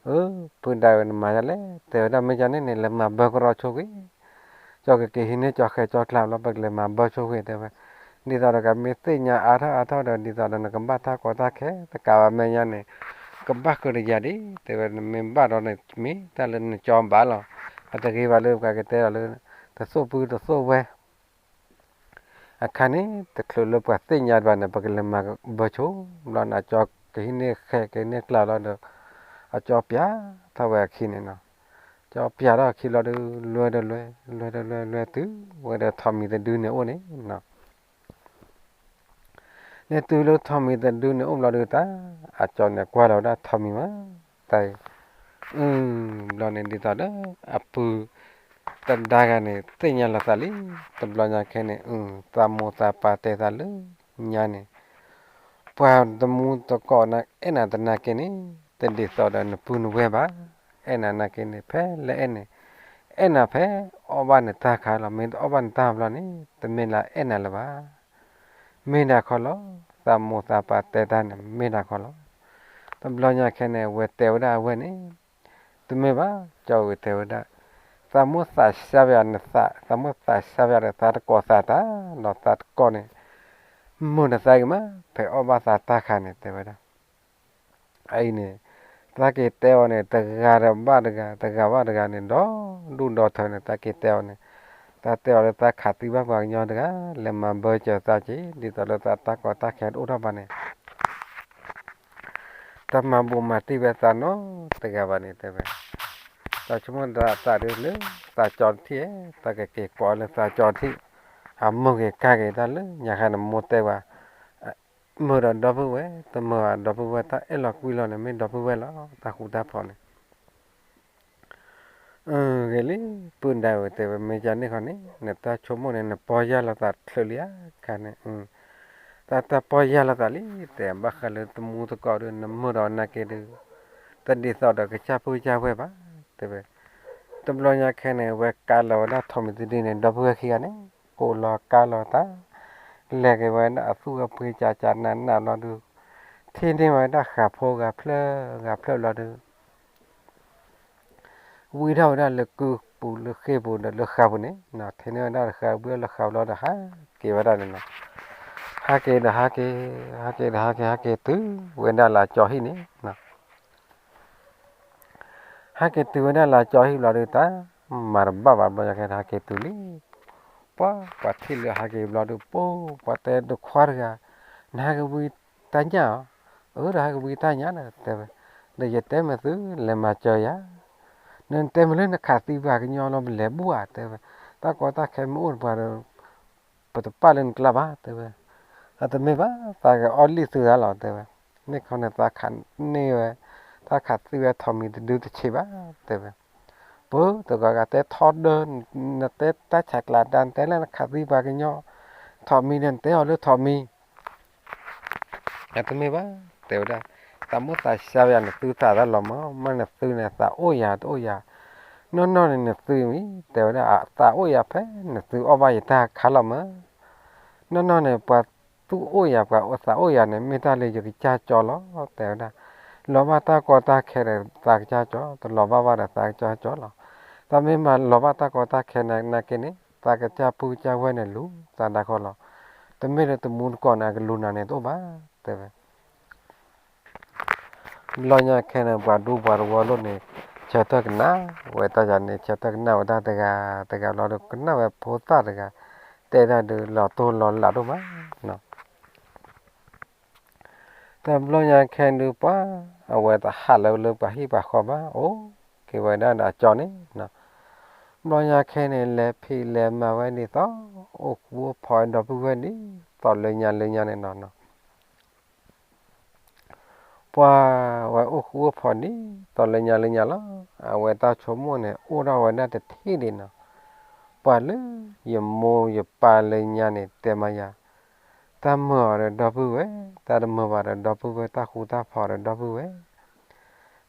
အၢ ပုၢ်ဒါဧၢ နမၤဒ်လဲၣ် တဲဝဲဒၣ် မ့ၢ်ကန့ၣ်န့ၣ် လဲၤမၤဘၢကရီဆိၣ်ဂ့ၤ, ကၠီကက့ၤဟံးန့ၢ်ကၠီဃဲၤကၠီကျါလီၤ ပကလဲၤမၤဘၢဆိၣ်ဂ့ၤ တဲဝဲ. ဒ်သိးဒီးကမ့ၢ်သ့ၣ်ညါအါထီၣ်အါထီၣ်ဒီး ဒ်သိးဒီးနကဘၣ်တၢ်ကီတၢ်ခဲ တကးဘၣ်မဲာ်ညါန့ၣ် ကဘၣ်ဃုာ်တယၤဒံး တဲဝဲ, နမ့ၢ်ဘၣ်ဒီးန့ၣ် မ့ၢ်တၢ်လၢနကၠီဘၣ်လီၤ. အတဂ့ၤဘၣ်လၢပှၤကတဲဒီးလၢ တသိၣ်ပုၢ်တသိၣ်ဝဲၢ် အခါန့ၣ် တချုးလၢပှၤသ့ၣ်ညါဘၣ်န့ၣ် ပကလဲၤမၤဘၢဆိၣ်ဘျီန့ၣ် အကၠီကဟံးန့ၢ်ဃဲၤကဟံးန့ၢ်ကျါလီၤဒီး အကၠီပျၢ်ထီၣ်ဝဲအခံန့ၣ်နီၤ. ကၠီပျၢ်ထီၣ်အခံဘျီဒီး လွဲဒီးလွဲ လွဲဒီးလွဲ လွဲတုၤဝဲဒီးထိးမံၤတဒုန့ၣ်အိၣ်န့ၣ်နီၤ. လဲၤတုၤလၢထိးမံၤတဒုန့ၣ်အိၣ်ဘျီဒီးတၢ် အကၠီန့ၣ်ကွၢ်လီၤဝဲဒၣ်ထိးမံၤမး တၢ်အံၤ အု ဘျီန့ၣ်ဒ်သိးဒီး အပုၢ်တဒါဂၤန့ၣ် သ့ၣ်ညါလီၤသးလံ. တဘျီညါခဲန့ၣ် အု သးမိၢ်သးပၢ်တဲသးလၢညါန့ၣ် ပှၤတမူတကိးနၤအဲၣ်နၤတနာ်က့န့ၣ် တဒ်သိးဒီးနပုၢ်နဝဲၢ်ဘၣ်. အဲၣ်နၤနာ်က့န့ၣ် ဖဲလၢအဲၣ်န့ၣ် အဲၣ်နၤဖဲအီၣ်ဘၣ်နတၢ်ခါလီၤ. မ့ၢ်တအီၣ်ဘၣ်နတၢ်ဘျီန့ၣ် တမ့ၢ်လၢအဲၣ်နၤလၢၤဘၣ်. မ့ၢ်ဒၣ်ခီလီၤ. သးမိၢ်သးပၢ်တဲတၢ်န့ၣ် မ့ၢ်ဒၣ်ခီလီၤ. တဘျီညါခဲန့ၣ် အဝဲတဲဝဲဒၣ်အဝဲန့ၣ် တမ့ၢ်ဘၣ် ကၠီဝဲတဲဝဲဒၣ်, သးမိၢ်သးစၢ်ဝဲနသး, သးမိၢ်သးစၢ်ဝဲဒီးသးတကိးသးတၢ်လီၤ. သးတကိးန့ၣ် မုာ်နသးဂ့ၤမး ဖဲအီၣ်ဘၣ်သးတၢ်ခါန့ၣ် တဲဝဲဒၣ်. အအံၤန့ၣ် သးက့ၤတဲအီၤန့ၣ် တဂၤဒီးဘၣ်တဂၤ တဂၤဘၣ်တဂၤန့ၣ် ဒီဒူၣ်ဒီထၢန့ၣ် သးက့ၤတဲအီၤန့ၣ် သးတဲအီၤလၢသးခးသံဘၣ်ပှၤကညီတဂၤ လဲၤမၤဘၢစၢၤသးက့ၤ ဒ်သိးလၢသးတၢ်ကီတၢ်ခဲတအိၣ်ထီၣ်ဘၣ်န့ၣ် တမၤဘူးမၤတံၢ်ဝဲသးနီတဂၤဘၣ်န့ၣ် တဲဝဲ. သးဆိကမိၣ်သးဒုးလၢ သးကၠီတထံၣ်ဧါ, သးကက့ၤကိးလၢသးကၠီတထံၣ်, အမုာ်ဂ့ၤကါဂ့ၤတၢ်လၢညါခါန့ၣ် မိၢ်တဲဝဲ, မုာ်ဒီးဒီပုၢ်ဝဲၢ်, တမုာ်ဘၣ်ဒီပုၢ်ဝဲၢ်, တၢ်အဲၣ်လီၤကွံလီၤန့ၣ် မ့ၢ်ဒီပုၢ်ဝဲၢ်လီၤ, တၢ်ဃူတၢ်ဖိးန့ၣ် ဂ့ၤလံ, ပုၢ်ဒါဝဲတဲဝဲ မ့ၢ်ကန့ၣ်ခီန့ၣ် နတၢ်ဆိကမိၣ်န့ၣ် နပီၢ်ယၢ်လီၤသးချုးလံဧါ, ခါန့ၣ် တၢ်တၢ်ပီၢ်ယၢ်လီၤသးလံ, တဲဘၣ်ဃးလၢတမူတကိးဒီး နမုာ်ဒီးနာ်က့ဒီး တဒ်သိးဒီးကစၢ်ပုၢ်ကစၢ်ဝဲၢ်ဘၣ်, တဲဝဲ. တဘျီညါခဲန့ၣ် ဝဲကါလီၤဝဲဒၣ်ထိးမံၤတဒုန့ၣ် ဒီပုၢ်ဝဲၢ်ခံဂၤန့ၣ် ကိးလီၤကါလီၤတၢ်, လဲၤက့ၤဝဲဒၣ်အသူၣ်အပှ့ၤကၠးကၠးနးနးဘျီဒီး ထံၣ်န့ၢ်ဝဲဒၣ်ဃးဖိဂၤဖျၢၣ်ဂၤဖျၢၣ်ဘျီဒီး ဝံထီၣ်ဝဲဒၣ်လၢကုၢ်ပူၤလၢဃ့ၢ်ပူၤဒီးလၢဃးပူၤန့ၣ်, ထံၣ်န့ၢ်ဝဲဒၣ်တဃးဝံထီၣ်လၢဃးပူၤလီၤဒီး ဟးက့ၤဝဲဒၣ်န့ၣ်လီၤ. ဟးက့ၤဒီးဟးက့ၤ, ဟးက့ၤဒီးဟးက့ၤ, ဟးက့ၤတုၤဝဲဒၣ်လၢကၠီဟံၣ်န့ၣ် ဟဲက့ၤတုၤဝဲဒၣ်လၢကၠီဟံၣ်ဘျီဒီး တၢ်မၤတဘၣ်ဘၣ်ဘျီညါခဲန့ၣ် ဟဲက့ၤတုၤလံ. ပှၤ ပှၤထံၣ်လၢဟဲက့ၤဘျီဒီး ပှၤ ပှၤတဲဒီးခွါတဂၤ, နဟဲက့ၤဝံတၢ်ညၣ်ဧါ, အၢ ဒီးဟဲက့ၤဝံတၢ်ညၣ်ဒီး တဲဝဲ, ဒီးယတဲမ့ၢ်သုလဲၤမၤစၢၤယၤ, နတဲမ့ၢ်လၢနခးသံပှၤကညီလီၤ ပလဲၤဘူၣ်ဧါ တဲဝဲ, တၢ်ကီတၢ်ခဲမ့ၢ်အိၣ်တပှၤဒီး ပတပာ်လၢနကျါဘၣ် တဲဝဲ. အတမ့ၢ်ဘၣ် သးကအီၣ်လံၣ်သုသးလီၤ တဲဝဲ. မ့ၢ်ခီန့ၣ် သးခးန့ၢ်ဝဲ, သးခးသံဝဲထိးမံၤတဒုတဆံးဘၣ် တဲဝဲ. ပၢ် တဂၤဂၤတဲထီဒါ, နတဲတၢ်ဆဲးကျိးတၢ် နတဲလၢနခးသံပှၤကညီ, ထိးမံၤန့ၣ် နတဲအီၤလၢထိးမံၤ အတမ့ၢ်ဘၣ် တဲဝဲဒၣ်, သးမိၢ်သးစၢ်ဝဲယၤ နသုသးတၢ်လီၤမး, မ့ၢ်နသုန့ၣ် သးအိၣ်ယၤတအိၣ်ယၤ, နီၢ်နီၢ်န့ၣ်နသုမံၤ တဲဝဲဒၣ်, သးအိၣ်ယၤဖဲနသုအီၣ်ဘၣ်ယတၢ်ခါလီၤမး, နီၢ်နီၢ်န့ၣ် ပှၤသူၣ်အိၣ်ယၤ ပှၤသးအိၣ်ယၤန့ၣ် မ့ၢ်တၢ်လၢယကစၢ်ကၠီလီၤ တဲဝဲဒၣ်. လီၤဘၣ်တၢ်ကီတၢ်ခဲဒီးသးကစၢ်ကၠီ, တလီၤဘၣ်ဘၣ်ဒီးသးကစၢ်ကၠီလီၤ. သးမ့ၢ်မၤလီၤဘၣ်တၢ်ကီတၢ်ခဲနာ်က့န့ၣ် သးကစၢ်ပုၢ်ကစၢ်ဝဲၢ်န့ၣ်လူၤသးဒၣ်ဃီလီၤ. တမ့ၢ်လၢတမူတကိးန့ၣ် အကလူၤနၤန့ၣ်တအိၣ်ဘၣ် တဲဝဲ. ဘျီညါခဲန့ၣ် ပှၤဒူပှၤတဝီလိၣ်န့ၣ် ဆၢထၢၣ်ကနၣ်ဝဲတၢ်ယၤန့ၣ် ဆၢထၢၣ်ကနၣ်ဝဲဒၣ်တဂၤတဂၤဘျီဒီး ကနၣ်ဝဲဖိသၣ်တဂၤ တဲဒၣ်ဒီးလီၤတိၢ်လီၤလးဒိၣ်မးနီၤ. တဘျီညါခဲဒုးပှၤ အဝဲတဟးလၢၤလၢပှၤဟံၣ်ပှၤဃီဘၣ် အိၣ်က့ၤဝဲဒၣ်ဒီးအကၠီန့ၣ်နီၤ. ဘျီညါခဲန့ၣ် လဲၤဖံးလဲၤမၤဝဲဒ်သိး အိၣ်ဃူအိၣ်ဖိးဝဲဒီပုၢ်ဝဲၢ်ဒ်သိးလၢညါလၢညါန့ၣ်လီၤ. ပှၤဝဲအိၣ်ဃူအိၣ်ဖိးဒ်သိးလၢညါလၢညါလီၤ. အဝဲတၢ်ဆိကမိၣ်န့ၣ် အိၣ်ထီၣ်ဝဲဒၣ်တထံၣ်ဒံးနီၤ. ပှၤလၢယမိၢ်ယပၢ်လၢညါန့ၣ် တဲမၤယၤ, တၢ်မုာ်အီၤဒီးဒီပုၢ်ဝဲၢ်, တၢ်တမုာ်ဘၣ်ဒီးဒီပုၢ်ဝဲၢ်, တၢ်ဃူတၢ်ဖိးဒီးဒီပုၢ်ဝဲၢ်,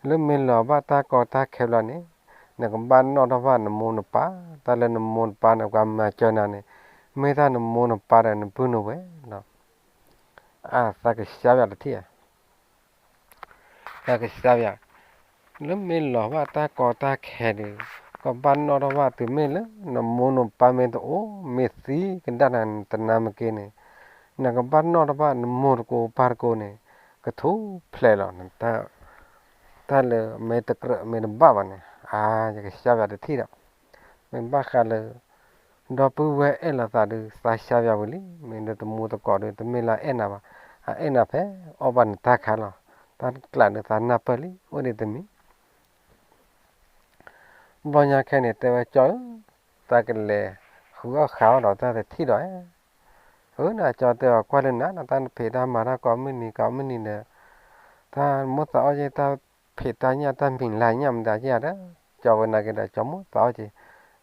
လၢမ့ၢ်လီၤဘၣ်တၢ်ကီတၢ်ခဲဘျီန့ၣ် နကဘၣ်နီၣ်ထီၣ်ဘၣ်နမိၢ်နပၢ်, တၢ်လၢနမိၢ်နပၢ်န့ၣ် ပှၤမၤစၢၤနၤန့ၣ် မ့ၢ်တၢ်နမိၢ်နပၢ်ဒီးနပုၢ်နဝဲၢ်လီၤ. အသးကဆှါယၤတထံၣ်ဧါ, သးကဆှါယၤ, လၢမ့ၢ်လီၤဘၣ်တၢ်ကီတၢ်ခဲဒီး ကဘၣ်နီၣ်ထီၣ်ဘၣ်တုၤမ့ၢ်လၢ နမိၢ်နပၢ်မ့ၢ်တအိၣ် မ့ၢ်သံကဒါနၤ နတနါမ့ၢ်က့န့ၣ် နကဘၣ်နီၣ်ထီၣ်ဘၣ်နမိၢ်တကိးပၢ်တကိးန့ၣ် ကထူၣ်ဖျဲးလီၤ. တၢ်လၢမ့ၢ်တကြၢးမ့ၢ်တဘၣ်ဘၣ်န့ၣ် အါ ယကဆှါယၤတထံၣ်ဒီး မ့ၢ်ဘၣ်ဃးလၢ ဒီပုၢ်ဝဲၢ်အဲၣ်လိာ်သးဒီး သးဆှါယၤဝံၤလံ, မ့ၢ်ဒီးတမူသကိးဒီး တမ့ၢ်လၢအအဲၣ်နၤဘၣ်, အအဲၣ်နၤဖဲအီၣ်ဘၣ်နတၢ်ခါလီၤ. တၢ်ကျးဒီးသးနၢ်ပၢၢ်လံ အိၣ်ဒံးတမံၤ ဘျီညါခဲန့ၣ် တဲဝဲကၠီဧၢ, တၢ်ကလဲၤဃုအီၣ်ဃုအီဒီးတၢ်တထံၣ်ဒီး, အၢ နကၠီတဲအီၤကွၢ်လၢနၤ နတၢ်ဖံးတၢ်မၤတၢ်ကိးမုၢ်နံၤကိးမုၢ်နံၤဒီး တၢ်မိၣ်သးအီၣ်က့ တၢ်ဖံးတၢ်ညၣ်တၢ်မံၤလၢညၣ်မတၤက့ဧါဒီး ကၠီဝဲနာ်က့ဒီး ကၠီမိၣ်သးအီၣ်က့,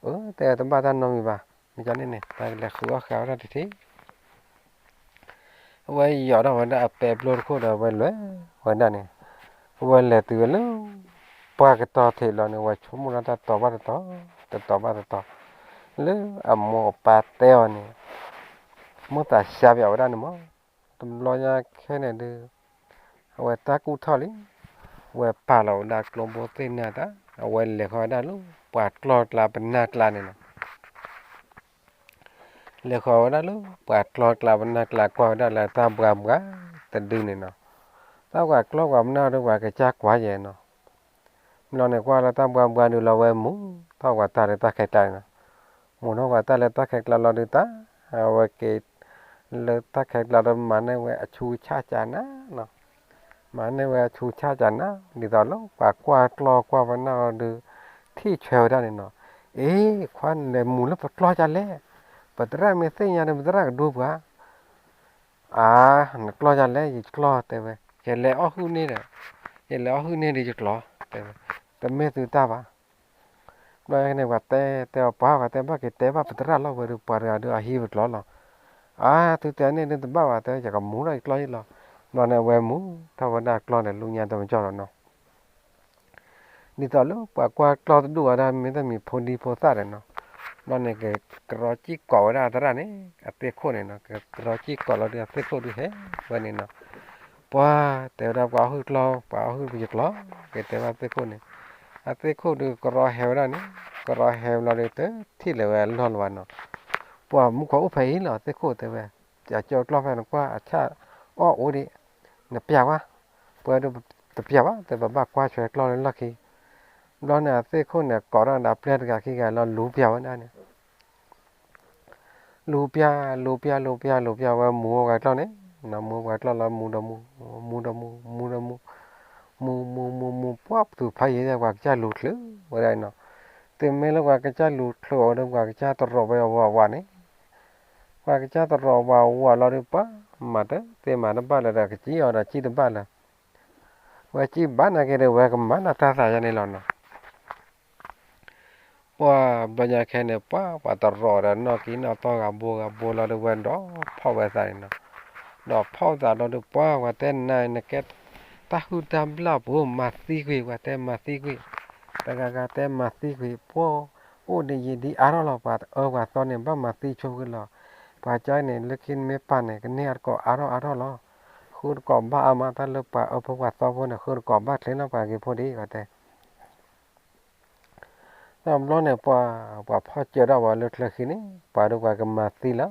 အၢ တဲတဘၣ်တၢ်နီတမံၤဘၣ်, မ့ၢ်ကန့ၣ်န့ၣ် တၢ်ကလဲၤဃုအီၣ်ဃုအီတၢ်တထံၣ် အဝဲယီၤထီၣ်ဝဲဒၣ်အပဲဘျိတခိၣ်ဒီး အဝဲလဲၤဝဲဒၣ်န့ၣ်, အဝဲလဲၤတုၤဝဲလၢ ပှၢ်ကတီၤထံးလီၤန့ၣ် အဝဲဆိကမိၣ်လၢတၢ်တီၤဘၣ်တတီၤ, တတီၤဘၣ်တတီၤ, လၢအမိၢ်အပၢ်တဲအီၤန့ၣ် မိၣ်သးဆှါပၠးဝဲဒၣ်န့ၣ်မး, တဘျီညါခဲန့ၣ်ဒီး အဝဲတၢ်ကူၣ်ထီၣ်လံ, အဝဲပာ်လီၤဝဲဒၣ်ကျိဘိသ့ၣ်နၢ်တၢ်, အဝဲလဲၤဃီဝဲဒၣ်လၢ ပှၤကျီၢ်ကျါပနၢ်ကျါန့ၣ်နီၤ လဲၤဃီၤဝဲဒၣ်လၢ ပှၤကျီၢ်ကျါပနၢ်ကျါ ကွၢ်ဝဲဒၣ်လၢတၢ်ဘှါဘှါတဒုန့ၣ်နီၤ, တၢ်ပှၤကျီၢ်ပှၤပနၢ်ဒီး ပှၤကစၢ်ကွၢ်ယဲနီၤ, ဘျီန့ၣ် ကွၢ်လၢတၢ်ဘှါဘှါဒုးလီၤ ဝဲမူထီၣ်ပှၤတၢ်လၢတၢ်ခဲကျါန့ၣ်နီၤ, မူထီၣ်ပှၤတၢ်လၢတၢ်ခဲကျါလီၤဒုးတၢ်, အဝဲက့ၤ လၢတၢ်ခဲကျါဒီးမၤန့ၢ်ဝဲအဆူးဆၣ်ကနၤနီၤ မၤန့ၢ်ဝဲအဆူးဆၣ်ကနၤ ဒ်သိးလၢပှၤကွၢ်ကျီၢ်ကွၢ်ပနၢ်အီၤဒီး ထံၣ်ဆွဲဝဲဒၣ်န့ၣ်နီၤ, အ့ ခွါနလဲၤမူလၢပကျီၢ်ဒ်လဲၣ်, ပသရၣ်မ့ၢ်သ့ၣ်ညါဒီး ပသရၣ်ကဒိပှၤ, အါ နကျီၢ်ဒ်လဲၣ် ယကျီၢ်တဲဝဲ, ယလဲၤအီၣ်ဟုၣ်န့ၢ်ဒီး, ယလဲၤအီၣ်ဟုၣ်န့ၢ်ဒီးယကျီၢ်တဲဝဲ, တမ့ၢ်သုတၢ်ဘၣ် ဘျီန့ၣ် ပှၤတဲတဲအီၤပှၤ ပှၤတဲဘၣ်က့ၤတဲဘၣ်ပသရၣ်လီၤဝဲဒီး ပှၤတဂၤဒီးအဟံးပကျီၢ်လီၤ, အါ သုတဲန့ၣ်ဒုးတဘၣ်ဘၣ်တဲ ယကမူထီၣ်ယကျီၢ်ယလီၤ, ဘျီန့ၣ် အဝဲမူထီၣ်ဝဲဒၣ်ကျီၢ်န့ၣ် လူညါတမကၠီလီၤနီၤ ဒ်သိးလၢပှၤကွၢ်ကျီၢ်တဒူၣ်ဝဲဒၣ် မ့ၢ်တၢ်မံၤဖိဒံဖိသၣ်ဒီးနီၤ, ဘျီန့ၣ် ကကရီကံၣ်ကိးဝဲဒၣ်အသရၣ်န့ၣ် အသ့ၣ်ခိၣ်န့ၣ်နီၤ, ကကရီကံၣ်ကိးလီၤဒီးအသ့ၣ်ခိၣ်ဒုးဟဲဝဲန့ၣ်နီၤ, ပှၤတဲဝဲဒၣ်ပှၤအီၣ်ဟုၣ်ကျီၢ် ပှၤအီၣ်ဟုၣ်ပယကျီၢ်, ကတဲဘၣ်သ့ၣ်ခိၣ်န့ၣ်, အသ့ၣ်ခိၣ်ဒုးကရီဟဲဝဲဒၣ်န့ၣ်, ကရီဟဲဝဲလီၤဒီး တထံၣ်လၢၤဝဲအလီၢ်လၢၤဘၣ်နီၤ, ပှၤမူခိၣ်အိၣ်ဖဲအံၤလီၤ သ့ၣ်ခိၣ်တဲဝဲ, ယကၠီကျီၢ်ဖဲနကွၢ်အဆၣ်အီၣ်အိၣ်ဒံး, နပျၢ်ဝဲ, ပှၤဒုးတပျၢ်ဘၣ် တဲပဘၣ်ကွၢ်ဆွဲကျီၢ်လၢလီၢ်ခံ, ဘျီန့ၣ် အသ့ၣ်ခိၣ်န့ၣ် ကိးထီၣ်ဒီးအပျဲၢ်တဂၤခံဂၤလီၤ လူၤပျၢ်ဝဲဒၣ်န့ၣ် လူၤပျၢ် လူၤပျၢ် လူၤပျၢ် လူၤပျၢ်ဝဲ မူဝဲပှၤကျီၢ်န့ၣ်, မူဝဲပှၤကျီၢ်လီၤ မူဒီးမူ, မူဒီးမူ, မူဒီးမူ, မူ မူ မူ မူ ပှၢ်ပသူၣ်ဖးယံၤ ပှၤကစၢ်လူၤချုးဝဲဒၣ်နီၤ, တုၤမ့ၢ်လၢပှၤကစၢ်လူၤချုးအီၤဒီး ပှၤကစၢ်တရီးဝဲအဝၤဝၤန့ၣ်, ပှၤကစၢ်တရီးဝဲအဝၤလီၤဒီး ပှၤမၤတသ့မၤတဘၣ်လၢၤဒီး ကစံၣ်အီၤဒီးစံၣ်တဘၣ်လၢၤ, ဝဲစံၣ်ဘၣ်နာ်က့ဒီး ဝဲကမၤနၢၤတၢ်သးယါန့ၣ်လီၤနီၤ ပှၤဘျီညါခဲန့ၣ် ပှၤ ပှၤတရီးဒီးနီၢ်ကံနီၢ်သီဂၤဘိဂၤဘိလီၤဒီး ဝဲဒီးဖီၣ်ဝဲသးန့ၣ်နီၤ, ဒီးဖီၣ်သးလီၤဒီး ပှၤ ပှၤတဲနၤ နကဲ တၢ်ဟုၣ်တၢ်ဘျၣ်ပူၤ မၤသံကွံာ် ပှၤတဲမၤသံကွံာ်, တဂၤဂၤတဲမၤသံကွံာ် ပှၤ အိၣ်ဒံးယံာ်ဒံးအါထီၣ်လီၤ ပှၤအၢပှၤသီန့ၣ် ဘၣ်မၤသံဆိကွံာ်လီၤ, ပှၤကၠီန့ၣ် လၢခံမ့ၢ်ပာ်န့ၣ် ကန့ၢ်အတကိးအါထီၣ်အါထီၣ်လီၤ, ဃုတကိးဘၣ်အါမး တၢ်လၢပှၤအၢဖိပှၤသီဖိန့ၣ် ဃုတကိးဘၣ်ချ့လီၤ ပှၤက့ၤဖိဒံး ပှၤတဲ တဘျီန့ၣ် ပှၤ ပှၤဖီၣ်စၢၤထီၣ်ဝဲလၢချၢဃံန့ၣ် ပှၤဒီးပှၤကမၤသံလီၤ,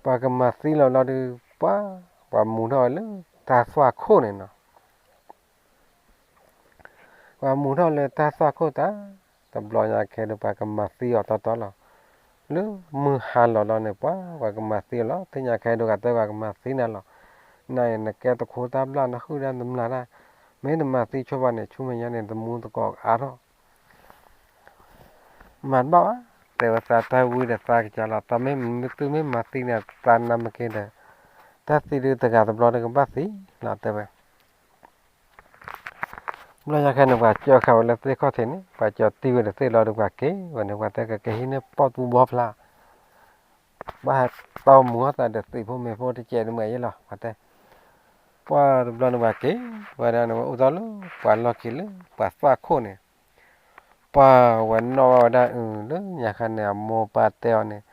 ပှၤကမၤသံလီၤလီၤဒီး ပှၤ ပှၤမူထီၣ်ဝဲလၢတၢ်သွၣ်ခိၣ်န့ၣ်နီၤ, ပှၤမူထီၣ်လၢတၢ်သွၣ်ခိၣ်တၢ်, တဘျီညါခဲဒီး ပှၤကမၤသံအီၤတီတီလီၤ, လၢမုၢ်ဟါလီၤလီၤန့ၣ် ပှၤ ပှၤကမၤသံအီၤလီၤ, သ့ၣ်ညါခဲဒီး ကတဲပှၤကမၤသံနၤလီၤ, နၤအံၤ နကဲတခိၣ်တၢ်ဘျၣ် နဟုၣ်တၢ်တမျၢ်တၢ်, မ့ၢ်နမၤသံဆိပှၤန့ၣ် ဆူမဲာ်ညါန့ၣ် တမူသကိးအါထီၣ် မၤတဘၣ်ဘၣ်, တဲဝဲသးတၢ်ဝံဒီးသးကစၢ်လီၤ, သးမ့ၢ်သုမ့ၢ်မၤသံန့ၣ် သးနၢ်မ့ၢ်က့ၤဒီး တၢ်သံဒုးတဂၤတဘျီဒီးကဘၣ်သံလီၤ တဲဝဲ. ဘျီညါခဲန့ၣ် ပှၤကၠီဃာ်ဝဲလၢသ့ၣ်ခီၣ်ထံးန့ၣ် ပှၤကၠီတံၢ်ဝဲဒီးသ့ၣ်လီၤဒီးပှၤက့ၤဝဲန့ၣ် ပှၤတဲကကဟံးန့ၢ်ပီၣ်သူဘီဖျး ဘၣ်ဟဲတီမူအသးဒီးသံးဖိမ့ၤဖိတကဲးတမုာ်ယဲလီၤ ပှၤတဲ. ပှၤတဘျီန့ၣ်ပှၤက့ၤဝဲဒၣ်န့ၣ် ဝဲအိၣ်တီလၢပှၤလီၢ်ခံလၢပှၤသၣ်ခိၣ်န့ၣ် ပှၤဝဲနီၣ်ဘၣ်ဝဲဒၣ်အု လၢညါခါန့ၣ် အမိၢ်ပၢ်တဲအီၤန့ၣ်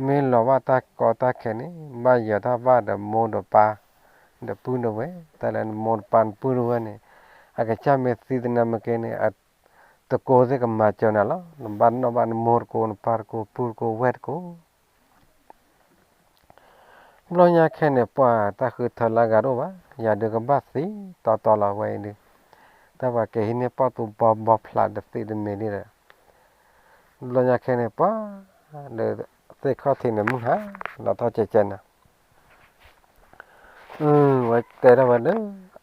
မ့ၢ်လီၤဘၣ်တၢ်ကီတၢ်ခဲန့ၣ် ဘၣ်ယၢၤတၢ်ဘၣ်ဒီးမိၢ်ဒီးပၢ် ဒီးပုၢ်ဒီးဝဲၢ် တၢ်လၢနမိၢ်နပၢ်နပုၢ်ဒီးဝဲၢ်န့ၣ် အကစၢ်မ့ၢ်သံတနၢ်မ့ၢ်က့ၤန့ၣ် တကိးသ့ၣ်ကမၤစၢၤနၤလီၤ. နဘၣ်နီၣ်ဘၣ်နမိၢ်တကိး နပၢ်တကိး ပုၢ်တကိး ဝဲၢ်တကိး ဘျီညါခဲန့ၣ် ပှၤတၢ်ဃုထၢလၢအဂၤတအိၣ်ဘၣ်, ယၤဒုးကဘၣ်သံတီတီလီၤဝဲအံၤဒုး, တၢ်ပှၤကဟံးန့ၢ်ပီၣ်သူဘီဘီဖျးဒီးသံးတမံၤဒ်ဒီး, ဘျီညါခဲန့ၣ် ပှၤဒီးသ့ၣ်ခီၣ်ထံးန့ၣ် မုၢ်ဟါလီၤထီၣ်ကဲကဲနၤ ဝဲတဲထီၣ်ဝဲလၢ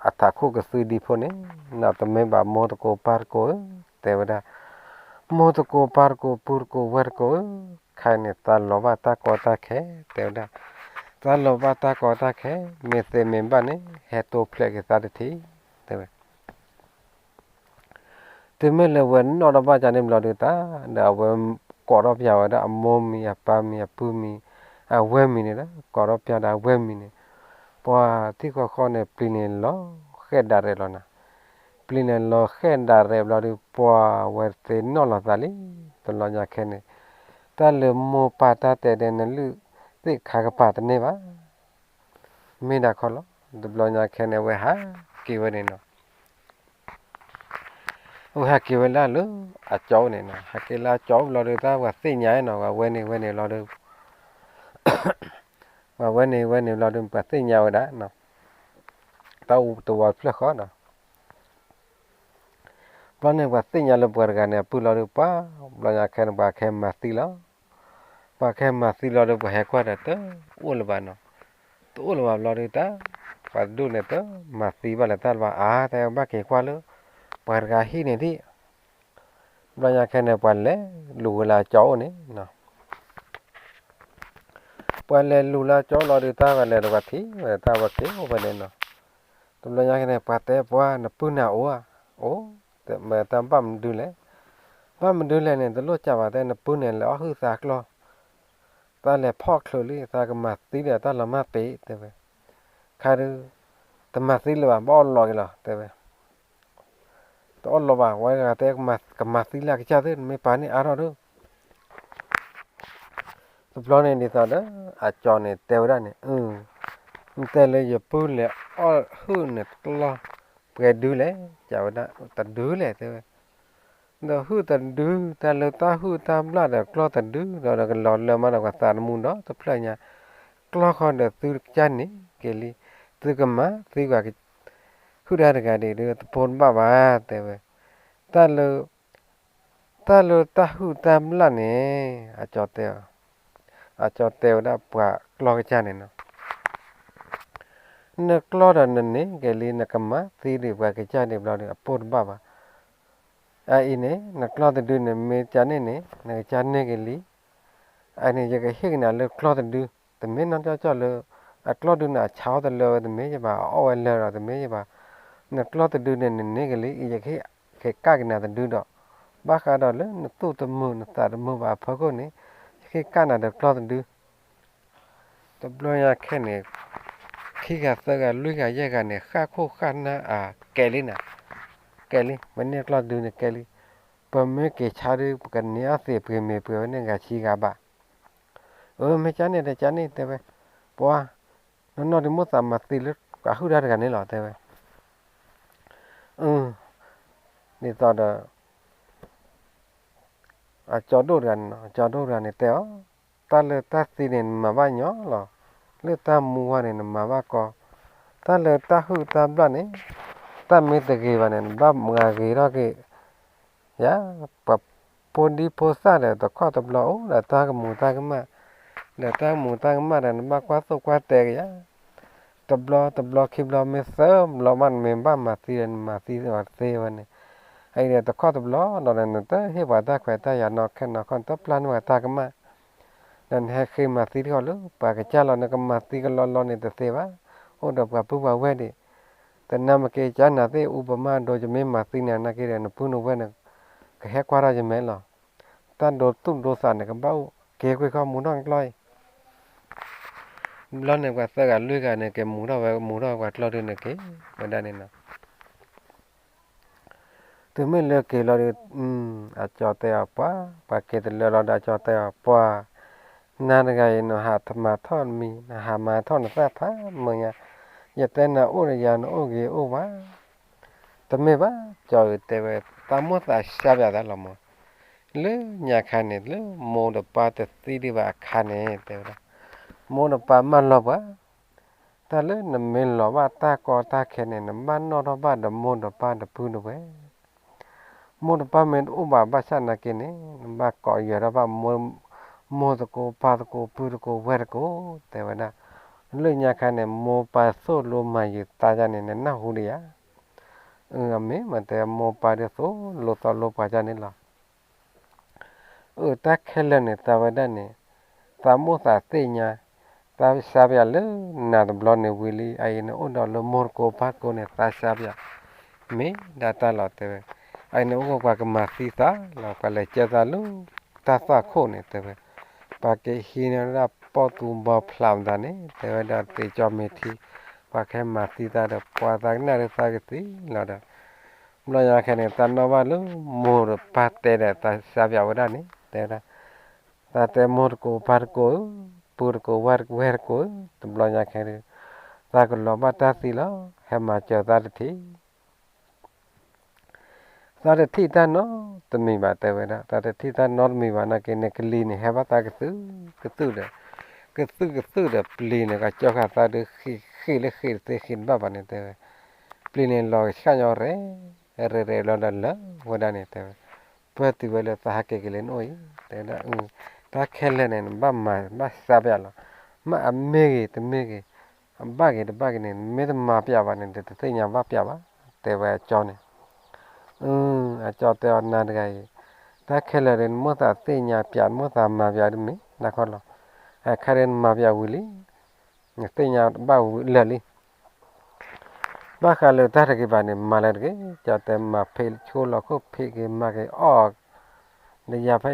အထးခိၣ်ကသုဒံဖိန့ၣ်, နတမ့ၢ်ဘၣ်မိၢ်တကိးပၢ်တကိးဧၢ, တဲဝဲဒၣ်, မိၢ်တကိးပၢ်တကိးပုၢ်တကိးဝဲၢ်တကိးဧၢ, ခဲအံၤန့ၣ် သးလီၤဘၣ်တၢ်ကီတၢ်ခဲ, တဲဝဲဒၣ်, သးလီၤဘၣ်တၢ်ကီတၢ်ခဲ, မ့ၢ်သ့မ့ၢ်ဘၣ်န့ၣ် ဟဲတိဖျဲးက့ၤသးတထံၣ်, တဲဝဲ တုၤမ့ၢ်လၢဝဲနီၣ်ထီၣ်ဘၣ်ကန့ၣ်ဘျီဒုးတၢ်, ဒီးအဝဲကိးထီၣ်ပၠးဝဲဒၣ်အမိၢ်မံၤအပၢ်မံၤအပုၢ်မံၤ, အဝဲၢ်မံၤန့ၣ်ဒီး ကိးထီၣ်ပၠးဒီးအဝဲၢ်မံၤန့ၣ်, ပှၤထံၣ်ဃီဃီန့ၣ် ပျံၤန့ၣ်လီၤဃဲၣ်ဒၣ်ရဲၣ်လီၤနၤ, ပျံၤန့ၣ်လီၤဃဲၣ်ဒၣ်ရဲၣ်ဘျီဒုး ပှၤဝဲသ့ၣ်နီၣ်လီၤသးလံ, တဘျီညါခဲန့ၣ်, တၢ်လၢမိၢ်ပၢ်တၢ်တဲဒဲး နလုၢ်သ့ၣ်ခါကပၤတန့ၢ်ဘၣ် မ့ၢ်ဒၣ်ခီလီၤ, တဘျီညါခဲန့ၣ် အဝဲဟးက့ၤဝဲန့ၣ်နီၤ, အဝဲဟးက့ၤဝဲလၢလၢအကၠီအိၣ်န့ၣ်နီၤ, ဟးက့ၤလၢအကၠီအိၣ်ဘျီဒုး တၢ်ပှၤသ့ၣ်ညါနီၤ, ပှၤဝဲန့ၣ်ဝဲန့ၣ်ဘျီဒုး, ပှၤဝဲန့ၣ်ဝဲန့ၣ်ဘျီဒုး ပှၤသ့ၣ်ညါဝဲဒၣ်နီၤ, တၢ်အူတဝီတဖျၢၣ်ဃီနီၤ ဘျီန့ၣ် ပှၤသ့ၣ်ညါလၢပှၤတဂၤန့ၣ် အပုၢ်လီၤဒုး ပှၤဘျီညါခဲန့ၣ် ပှၤကဟဲမၤသံလီၤ, ပှၤကဟဲမၤသံလီၤဒုး ပှၤဟဲကွၢ်ဒီးတအိၣ်လၢၤဘၣ်နီၤ, တအိၣ်လၢၤဘၣ်ဘျီဒုးတၢ်, ပှၤတဒူၣ်န့ၣ် တမၤသံဘၣ်လၢၤတၢ်လၢၤဘၣ် အါ တၢ်ဘၣ်က့ၤကွၢ်လၢ ပှၤတဂၤဟံၣ်န့ၣ်ဒံး, ဘျီညါခဲန့ၣ် ပှၤလဲၤလူၤဝဲလၢအကၠီအိၣ်န့ၣ် ပှၤလဲၤလူၤလၢအကၠီအိၣ်လီၤဒုး တၢ်ပှၤလဲၤဒီးပှၤထံၣ်ဝဲ တၢ်ပှၤက့ၤအိၣ်ဖဲန့ၣ်နီၤ, တဘျီညါခဲန့ၣ် ပှၤတဲပှၤ နပုၢ်န့ၣ်အိၣ်ဧါ, အိၣ်, မ့ၢ်တၢ်ဘၣ်မနုၤလဲၣ်, ဘၣ်မနုၤလဲၣ်န့ၣ် တလိၣ်ကးဘၣ် တဲနပုၢ်န့ၣ် လဲၤအီၣ်ဟုၣ်သးကျီ, တၢ်လဲၤဖီၣ်ချုးလံ သးကမၤသံဒီးတၢ်လီၤမၢ်ပ့ၤ တဲဝဲ, ခါဒုး, တမၤသံလၢၤဘၣ် ဘၣ်အီၣ်လီၤက့ၤလီၤ တဲဝဲ တအီၣ်လီၤဘၣ် ဝဲတဂၤတဲ ကမၤသံလၢအကစၢ်သ့ၣ် နမ့ၢ်ပာ်န့ၢ်အါထီၣ်ဒုး, တဘျီန့ၣ်ဒ်သိးဒီး အကၠီန့ၣ်တဲဝဲဒၣ်န့ၣ်, နတဲလၢယပုၢ်လဲၤအီၣ်ဟုၣ်န့ၣ်ကျီပှဲၤဒုလဲၣ်, ကးဝဲဒၣ်တဒုလဲၣ် တဲဝဲ, ဒီးဟုၣ်တဒု တၢ်လၢတၢ်ဟုၣ်တၢ်ဘျၣ်ဒီးကျီတဒု ဒီးကလီၤလၢမးဒီးပှၤသးသမူဒီးတဖျၢၣ်ညါ, ကျီဃီဒီးသုကစၢ်န့ၣ်က့ၤလံ, သုကမၤသံကွၢ် ဟုၣ်တၢ်တဂၤဒံးဒုး တဖိတဘၣ်ဘၣ် တဲဝဲ, တၢ်လၢ, တၢ်လၢတၢ်ဟုၣ်တၢ်ဘျၣ်န့ၣ်, အကၠီတဲ, အကၠီတဲဝဲဒၣ်ပှၤကျီကစၢ်န့ၣ်နီၤ, နကျီဒီးနန့ၢ်က့ၤလံ နကမၤသံဒံးပှၤကစၢ်ဒံးဘျီဒီး အဖိတဘၣ်ဘၣ်, အအံၤန့ၣ် နကျီတဒုန့ၣ် မ့ၢ်ကန့ၢ်န့ၣ် နကစၢ်န့ၢ်က့ၤလံ, အန့ၣ် ယကဟ့ၣ်က့ၤနၤလၢကျီတဒု, တမ့ၢ်နီၢ်ကၠီကၠီလၢ, အကျီတဒုန့ၣ် အဆါအီၣ်တလၢဝဲ တမ့ၢ်ယဘၣ် အအီၣ်ဝဲလၢာ်ဒီး တမ့ၢ်ယဘၣ်, နကျီတဒုန့ၣ် နန့ၢ်က့ၤလံ အံၤ ယကဟ့ၣ်က့ၤကၣ်က့ၤနၤတဒုဒီး, ဘၣ်ဃးဒီးလၢနသူၣ်တမုာ်နသးတမုာ်ဘၣ်အဖီခိၣ်န့ၣ်, ယကဟ့ၣ်ကၣ်နၤဒီးကျီတဒု တဘျီညါခဲန့ၣ်, ခံဂၤသၢဂၤလွံၢ်ဂၤယဲၢ်ဂၤန့ၣ် ဃၣ်ခိၣ်ဃၣ်နၢ်အါ ကဲလံနၤ, ကဲလံ ပန့ၢ်ကျီတဒုန့ၣ်ကဲလံ, ပမ့ၢ်က့ၤဆါဒုး ပကန့ၢ်အီၣ်သ့ၣ်ပှ့ၤမ့ၤပှ့ၤဝဲန့ၣ် ဂၤဆံဂၤဘၣ်, အၢ မ့ၢ်ကန့ၣ်ဒီးကန့ၣ် တဲဝဲ, ပှၤ, နီၢ်နီၢ်ဒုးမိၣ်သးမၤသံလၢ အဟုၣ်တၢ်တဂၤန့ၣ်လီၤ တဲဝဲ, ဒ်သိးဒီး အကၠီဒိၣ်တဂၤန့ၣ်နီၤ, အကၠီဒိၣ်တဂၤန့ၣ်တဲအီၤ, တၢ်လၢတၢ်သံန့ၣ် နမၤဘၣ်ညီလီၤ, လၢတၢ်မူဝါန့ၣ် နမၤဘၣ်ကီ, တၢ်လၢတၢ်ဟုၣ်တၢ်ဘျၣ်န့ၣ်, တၢ်မ့ၢ်တဂ့ၤဘၣ်န့ၣ် နဘၣ်မၤဂ့ၤထီၣ်က့ၤ, ယၤ, ပှၤဖိဒံဖိသၣ်ဒီးတခီတဘျီအိၣ်ဒီးတၢ်ကမူၤတၢ်ကမၣ်, ဒီးတၢ်ကမူၤတၢ်ကမၣ်ဒီး နဘၣ်ကွၢ်သိၣ်ကွၢ်တဲက့ၤယၤ, တဘျီတဘျီခံဘျီမ့ၢ်သၢဘျီမး နမ့ၢ်ဘၣ်မၤသံဒီး နမၤသံအီၤတသ့ဝဲန့ၣ်, အအံၤဒီးတခီတဘျီဒီး နတဟ့ၣ်ပှၤတၢ်ခွဲးတၢ်ယာ်နီၢ်ခဲနီၢ်ခီ နတပျၢ်န့ၢ်ပှၤတၢ်ကမၣ်, ဒီးနဟဲဃ့မၤသံတခီလၢပှၤကစၢ်လီၤ နကမၤသံကလီလီန့ၣ်တသ့ဘၣ်, အိၣ်ဒီးပှၤပုၢ်ပှၤဝဲၢ်ဒံး, တနၢ်မ့ၢ်က့ၤကၢ်နၤသ့ၣ်အူပမၣ်ဒိ ယမ့ၢ်မၤသံနၤနာ်က့ဒီး နပုၢ်နဝဲၢ်န့ၣ် ကဟဲကွၢ်ထီၣ်ယမဲာ်လီၤ. တၢ်ဒိသူၣ်ဒိသးန့ၣ် ကဘၣ်အိၣ်က့ၤကွံာ်ခီမူထီၣ်ကျီၢ်အံၤ ဘျီန့ၣ် ပှၤသၢဂၤလွံၢ်ဂၤန့ၣ် က့ၤမူထီၣ်ဝဲ မူထီၣ်ဝဲပှၤကျီၢ်ဒုန့ၣ်က့ၤဝဲဒၣ်န့ၣ်လီၤ. တုၤမ့ၢ်လၢက့ၤလီၤဒီး အကၠီတဲအီၤပှၤ, ပှၤက့ၤတလၢလီၤဒီး အကၠီတဲအီၤပှၤ, နၤတဂၤအံၤ နဟးမၤထီၣ်မံၤ နဟးမၤထီၣ်နသၣ်ဖးမုာ်ညါ, ယတဲနၤအိၣ်ဒီးယၤ နအိၣ်ဂ့ၤအိၣ်ဝါ တမ့ၢ်ဘၣ် ကၠီဧၢ တဲဝဲ, သးမိၢ်သးစၢ်ပၠးသးလီၤမး, လၢညါခါန့ၣ် လၢမိၢ်ဒီးပၢ်တသံဒံးဘၣ်အခါန့ၣ် တဲဝဲဒၣ်, မိၢ်ဒီးပၢ်မၢလီၤပှၤ, တၢ်လၢနမ့ၢ်လီၤဘၣ်တၢ်ကီတၢ်ခဲန့ၣ် နဘၣ်နီၣ်ထီၣ်ဘၣ်ဒီးမိၢ်ဒီးပၢ်ဒီပုၢ်ဒီဝဲၢ် မိၢ်ဒီးပၢ်မ့ၢ်တအိၣ်ဘၣ်ဘၣ်ဆၣ်နာ်က့န့ၣ် နဘၣ်ကိးယဲၤထီၣ်ဘၣ် မိၢ်သကိးပၢ်သကိးပုၢ်သကိးဝဲၢ်သကိး တဲဝဲဒၣ်, လၢညါခါန့ၣ် မိၢ်ပၢ်သိၣ်လိမၤယုၤသးဒ်န့ၣ် နနၢ်ဟူဒံးဧါ, အမ့ၢ်မတဲ မိၢ်ပၢ်ဒ်သိးလိသီလိပှၤဒ်န့ၣ်လီၤ. အၢ တၢ်ခဲလၢာ်န့ၣ် သးဝဲဒၣ်န့ၣ် သးမိၢ်သးသ့ၣ်ညါ, သးစၢ်ပၠးလၢနၤတဘျီန့ၣ်ဝံၤလံ အအံၤန့ၣ်အိၣ်ဒီးလၢမိၢ်သကိးပၢ်သကိးန့ၣ် သးစၢ်ပၠး မ့ၢ်ဒၣ်တၢ်လီၤတဲဝဲ, အအံၤန့ၣ်အိၣ်ပှၤကမၤသံသးလီၤ ပှၤလဲၤကဲသးလၢတၢ်သွၣ်ခိၣ်န့ၣ်တဲဝဲ, ပှၤကဟံးန့ၢ်ဝဲဒၣ်ပိာ်သူဘီဖျးမတၤန့ၣ် တဲဝဲဒၣ်သ့ၣ်ကၠီမ့ၢ်ထံ, ပှၤကဟဲမၤသံသးဒီး ပှၤသးကနၣ်ဒီးသးကသံလီၤဒီး ဘျီညါခဲန့ၣ် သးနီၣ်ဘၣ်လၢမိၢ်ဒီးပၢ်တဲဒီး သးစၢ်ပၠးဝဲဒၣ်န့ၣ် တဲဝဲဒၣ်, သးတဲမိၢ်သကိးပၢ်သကိးဧၢ, ပုၢ်သကိးဝဲၢ်သကိးဧၢ, တဘျီညါခဲဒုး သးကလီၤဘၣ်တၢ်သံလီၤ, ဟဲမၤစၢၤသးတထံၣ် သးတထံၣ်တၢ်နီတမံၤဘၣ် တဲဝဲဒၣ်, သးတထံၣ်တၢ်နီတမံၤဘၣ်နာ်က့န့ၣ် ကလံၤန့ၣ် ဟဲဘၣ်သးကသုၣ်ကသုၣ်ဒီး, ကသုၣ်ကသုၣ်ဒီးပျ့ၤန့ၣ် ကကၠီဃာ်သးဒီးဃ့ၢ်ဃ့ၢ်လၢဃ့ၢ်တသ့ဃ့ၢ်တဘၣ်ဘၣ်န့ၣ် တဲဝဲ, ပျ့ၤန့ၣ်လီၤကဆှၣ်ညီရဲၣ် ရဲၣ်ရဲၣ်လီၤဒီးလၢာ်ဝဲဒၣ်န့ၣ် တဲဝဲ, ပၢၢ်တုၤဝဲလၢသးဟဲက့ၤက့ၤလၢနအိၣ်အံၤ တဲဝဲဒၣ်, တၢ်ခဲလၢာ်န့ၣ် နဘၣ်မၤဘၣ်စၢ်ပၠးလီၤ, မ့ၢ်အမ့ၢ်ဂ့ၤတမ့ၢ်ဂ့ၤ, အဘၣ်ဂ့ၤတဘၣ်ဂ့ၤန့ၣ် နမ့ၢ်တမၤပၠးဘၣ်န့ၣ် တသ့ၣ်ညါဘၣ်ပၠးဘၣ်, တဲဝဲအကၠီန့ၣ် အကၠီတဲအီၤ နၤတဂၤအံၤ, တၢ်ခဲလၢာ်ဒီး နမိၢ်သးသ့ၣ်ညါပၠး နမိၢ်သးမၤပၠးဒ်မ့ၢ်နၤခီလီၤ, အခါဒီးနမၤပၠးဝံၤလံ, နသ့ၣ်ညါဘၣ်ဝံၤလၢာ်လံ, ဘၣ်ဃးလၢတၢ်တဂ့ၤဘၣ်န့ၣ် မၤလၢတဂ့ၤ, ကၠီတဲမၤဖံးဆူလီၤခိၣ်ဖံးက့ၤမၤက့ၤအီၣ်, ဒီးယၤဖဲ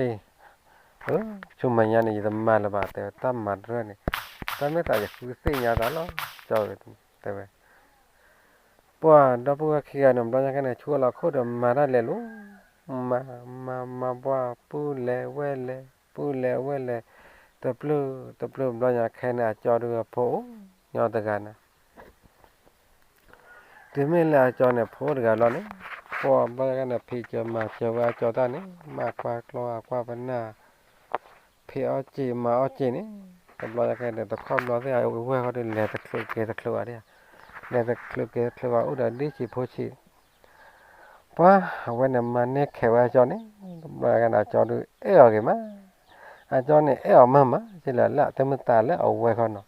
အံၤ ဆူမဲာ်ညါန့ၣ် ယတမၤလၢၤဘၣ် တဲဝဲ, တၢ်မၤတရၢၢ်န့ၣ်, တၢ်မ့ၢ်သးယဃုသ့ၣ်ညါသးလီၤ, ကၠီတဲဝဲ ပှၤဒီပုၢ်ဝဲၢ်ခံဂၤန့ၣ် ဘျီညါခဲန့ၣ် ဆူလီၤခိၣ်ဒီးမၤတၢ်လဲၤလိၤ, မၤ မၤ မၤပှၤ ပုၢ်လဲၤဝဲၢ်လဲၤ ပုၢ်လဲၤဝဲၢ်လဲၤ, တပျုၢ်တပျုၢ် ဘျီညါခဲန့ၣ် အကၠီဒုးဖိအိၣ်ညီတဂၤန့ၣ်, တုၤမ့ၢ်လၢအကၠီန့ၣ် ဖိတဂၤလီၤန့ၣ်, ပှၤဘျီညါခဲန့ၣ် ဖံးစၢၤမၤစၢၤဝဲအကၠီတၢ်န့ၣ် မၤကွၢ်ကျီအကွၢ်ပနၢ် ဖံးအီၣ်စ့ၢ်မၤအီၣ်စ့ၢ်န့ၣ်, တဘျီညါခဲန့ၣ် တခီဘျီသ့ၣ် အဝဲၢ်ဃီဒီး လဲၤတချုးက့ၤတချုးဘၣ်ဒၣ်, လဲၤတချုးက့ၤတချုးဘၣ် အိၣ်ဒီးဒ့ဆံးဖိဆံး, ပှၤအဝဲန့ၣ်မၤန့ၢ်ခဲးဝဲအကၠီန့ၣ်, တဘျီညါခဲန့ၣ် အကၠီဒုးအဲၣ်အီၤဂ့ၤမး, အကၠီန့ၣ်အဲၣ်အီၤမးမး ကလဲၤလၢအတမုာ်သးလၢအဝဲၢ်ဃီနီၤ,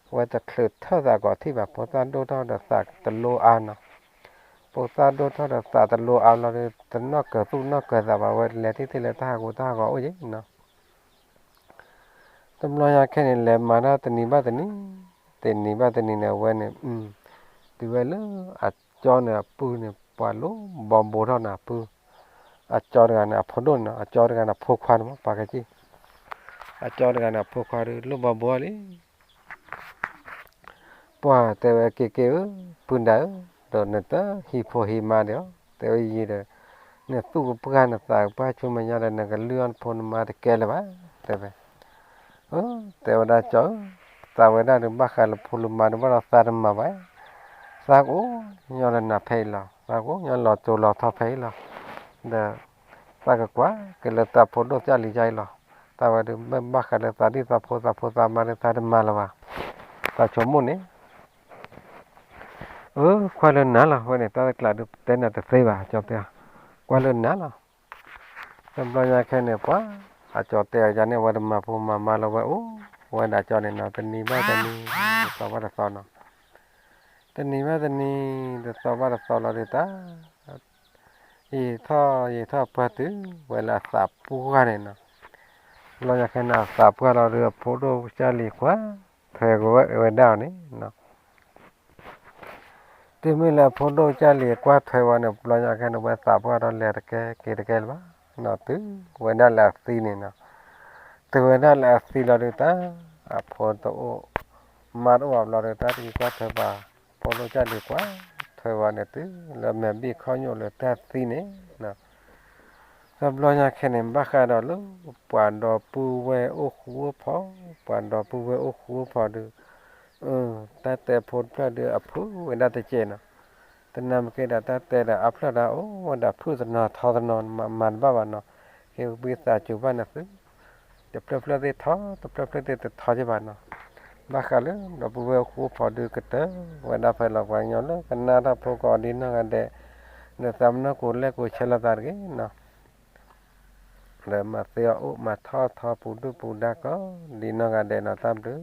အဝဲတချုးထၢၣ်သးကီးထံၣ်ဘၣ် ဖိသၣ်ဒိၣ်ထီၣ်ဒီးသးတလိအါနီၤ, ဖိသၣ်ဒိၣ်ထီၣ်ဒီးသးတလိအါလီၤဒီး တနီၣ်ကၢၤသူၣ်နီၣ်ကၢၤသးဘၣ် ဝဲလဲၤထံၣ်သ့ၣ်လၢတၢ်ဟးဂီၤတၢ်ဟးဂီၤအိၣ်ယံၤနီၤ တဘျီညါခဲန့ၣ် လဲၤမၤတၢ်တနံၤဘၣ်တနံၤ, တနံၤဘၣ်တနံၤန့ၣ် အဝဲန့ၣ် တုၤဝဲလၢအကၠီန့ၣ်အပုၢ်န့ၣ် ပှၤလိၣ်ဘီဘိထီၣ်န့ၣ်အပုၢ်, အကၠီတဂၤန့ၣ် အဖိဒိၣ်န့ၣ်နီၤ, အကၠီတဂၤန့ၣ် အဖိခွါန့ၣ်မး ပှၤကစံၣ်, အကၠီတဂၤန့ၣ် အဖိခွါဒီး လိၣ်ဘီဘိလံ ပှၤတဲဝဲ က့ၤက့ၤဧၢ, ပုၢ်ဒၣ်ဧၢ, ဒီးနတဟံးဖိဟံးမါဒီးအီၤ, တဲဝဲယံၤဒီး နသူၣ်ကပှၢ်နသးကပှၢ်ဆူမဲာ်ညါဒီး နကလုၢ်အီၣ်နဖိနမါတကဲလၢၤဘၣ်, တဲဝဲ. တဲဝဲဒၣ်ကၠီဧၢ, သးဝဲဒၣ်ဒီး ဘၣ်ဃးလၢဖိလၢမါဒီး ဘၣ်ဒီးသးတမၤဘၣ်, သးကအိၣ်ညီလၢနၤဖဲအံၤလီၤ, သးကအိၣ်ညီလီၤစိၤလီၤထီဖဲအံၤလီၤ, ဒီးသးကကွၢ်က့ၤလၢသးဖိဒိၣ်ကၢ်လံၤယါအံၤလီၤ, သးဝဲဒီး ဘၣ်ဃးလၢသးဒ်သးဖိသးဖိသးမါဒီး သးတမၤလၢၤဘၣ်, သးဆိကမိၣ်န့ၣ် အၢ ကွၢ်လၢနၤလီၤ, ဝဲန့ၣ် တၢ်တကျးဒုးတဲနၤတသ့ဘၣ်, ကၠီတဲအီၤ, ကွၢ်လၢနၤလီၤ. တဘျီညါခဲန့ၣ် ပှၤ အကၠီတဲအီၤယၤန့ၣ် အဝဲတမၤဖိမၤမါလၢၤဝဲအိၣ်ဝဲဒၣ်ကၠီန့ၣ်နီၤ, တနံၤဘၣ်တနံၤ တသီဘၣ်တသီနီၤ, တနံၤဘၣ်တနံၤ တသီဘၣ်တသီလီၤဒီးတၢ် ယံာ်ထီၣ်ယံာ်ထီၣ်ပှၢ်တုၤဝဲလၢအသးပှၢ်န့ၣ်နီၤ, ဘျီညါခဲန့ၣ် အသးပှၢ်လီၤဒီး အဖိဒိၣ်ကၢ်လံၤကွၢ်ထွဲဝဲဒၣ်အီၤန့ၣ်နီၤ. တုၤမ့ၢ်လၢအဖိဒိၣ်ကၢ်လံၤကွၢ်ထွဲဝဲန့ၣ် ဘျီညါခဲန့ၣ် ဝဲသးပှၢ်ဒီးလဲၤတကဲက့ၤတကဲလၢၤဘၣ်နီၤ, တုၤဝဲဒၣ်လၢအသံန့ၣ်နီၤ. တုၤဝဲဒၣ်လၢအသံလီၤဒုးတၢ် အဖိတအိၣ် မါတအိၣ်ဘၣ်ဘျီဒီး တၢ်တက့ၤကွၢ်ထွဲဘၣ် ဖိဒိၣ်ကၢ်လံၤကွၢ်ထွဲဝဲန့ၣ် တုၤလၢမဲာ်ဘံၣ်ခီၣ်ညိၣ်လၢတၢ်သံန့ၣ်နီၤ. ဒီးဘျီညါခဲန့ၣ် ဘၣ်ဃးဒီးလၢ ပှၤဒီပုၢ်ဝဲၢ်အိၣ်ဃူအိၣ်ဖိး, ပှၤဒီပုၢ်ဝဲၢ်အိၣ်ဃူအိၣ်ဖိးဒုး တၢ်တဲဖိတဖျၢၣ်ဒုးအဖုၣ်ဝဲဒၣ်တကဲးနီၤ. သနာ်က့ဒီး တၢ်တဲဒီးအဖျၢၣ်ဒီး အိၣ်ဝဲဒၣ်ဖုၣ်တနီၤထီတနီၤ မၤတဘၣ်ဘၣ်နီၤ. က့ၤဝံသးစူၤဘၣ်န့ၣ်သု တဖျၢၣ်ဖျၢၣ်သ့ၣ်ထီ တဖျၢၣ်ဖျၢၣ်သ့ၣ်တထီက့ဘၣ်နီၤ. ဘၣ်ဃးလၢ ဒီပုၢ်ဝဲၢ်အိၣ်ဃူအိၣ်ဖိးဒုးကတၢၢ်ဝဲဒၣ်ဖဲလီၤ ပှၤကညီလၢကနၣ်တၢ်ဖိကိးဒ်နီၢ်ဂၤဒဲး ဒီးသးမနီၢ်ကူးလဲၢ်ကူးဆဲးလိာ်သးတဂ့ၤနီၤ. ဒီးမၤသ့အီၣ်အိၣ်မၤထီၣ်ထီပူၤဒုၣ်ပူၤဒါကိးဒ်နီၢ်ဂၤဒဲးနီၤ တၢ်ဘျုး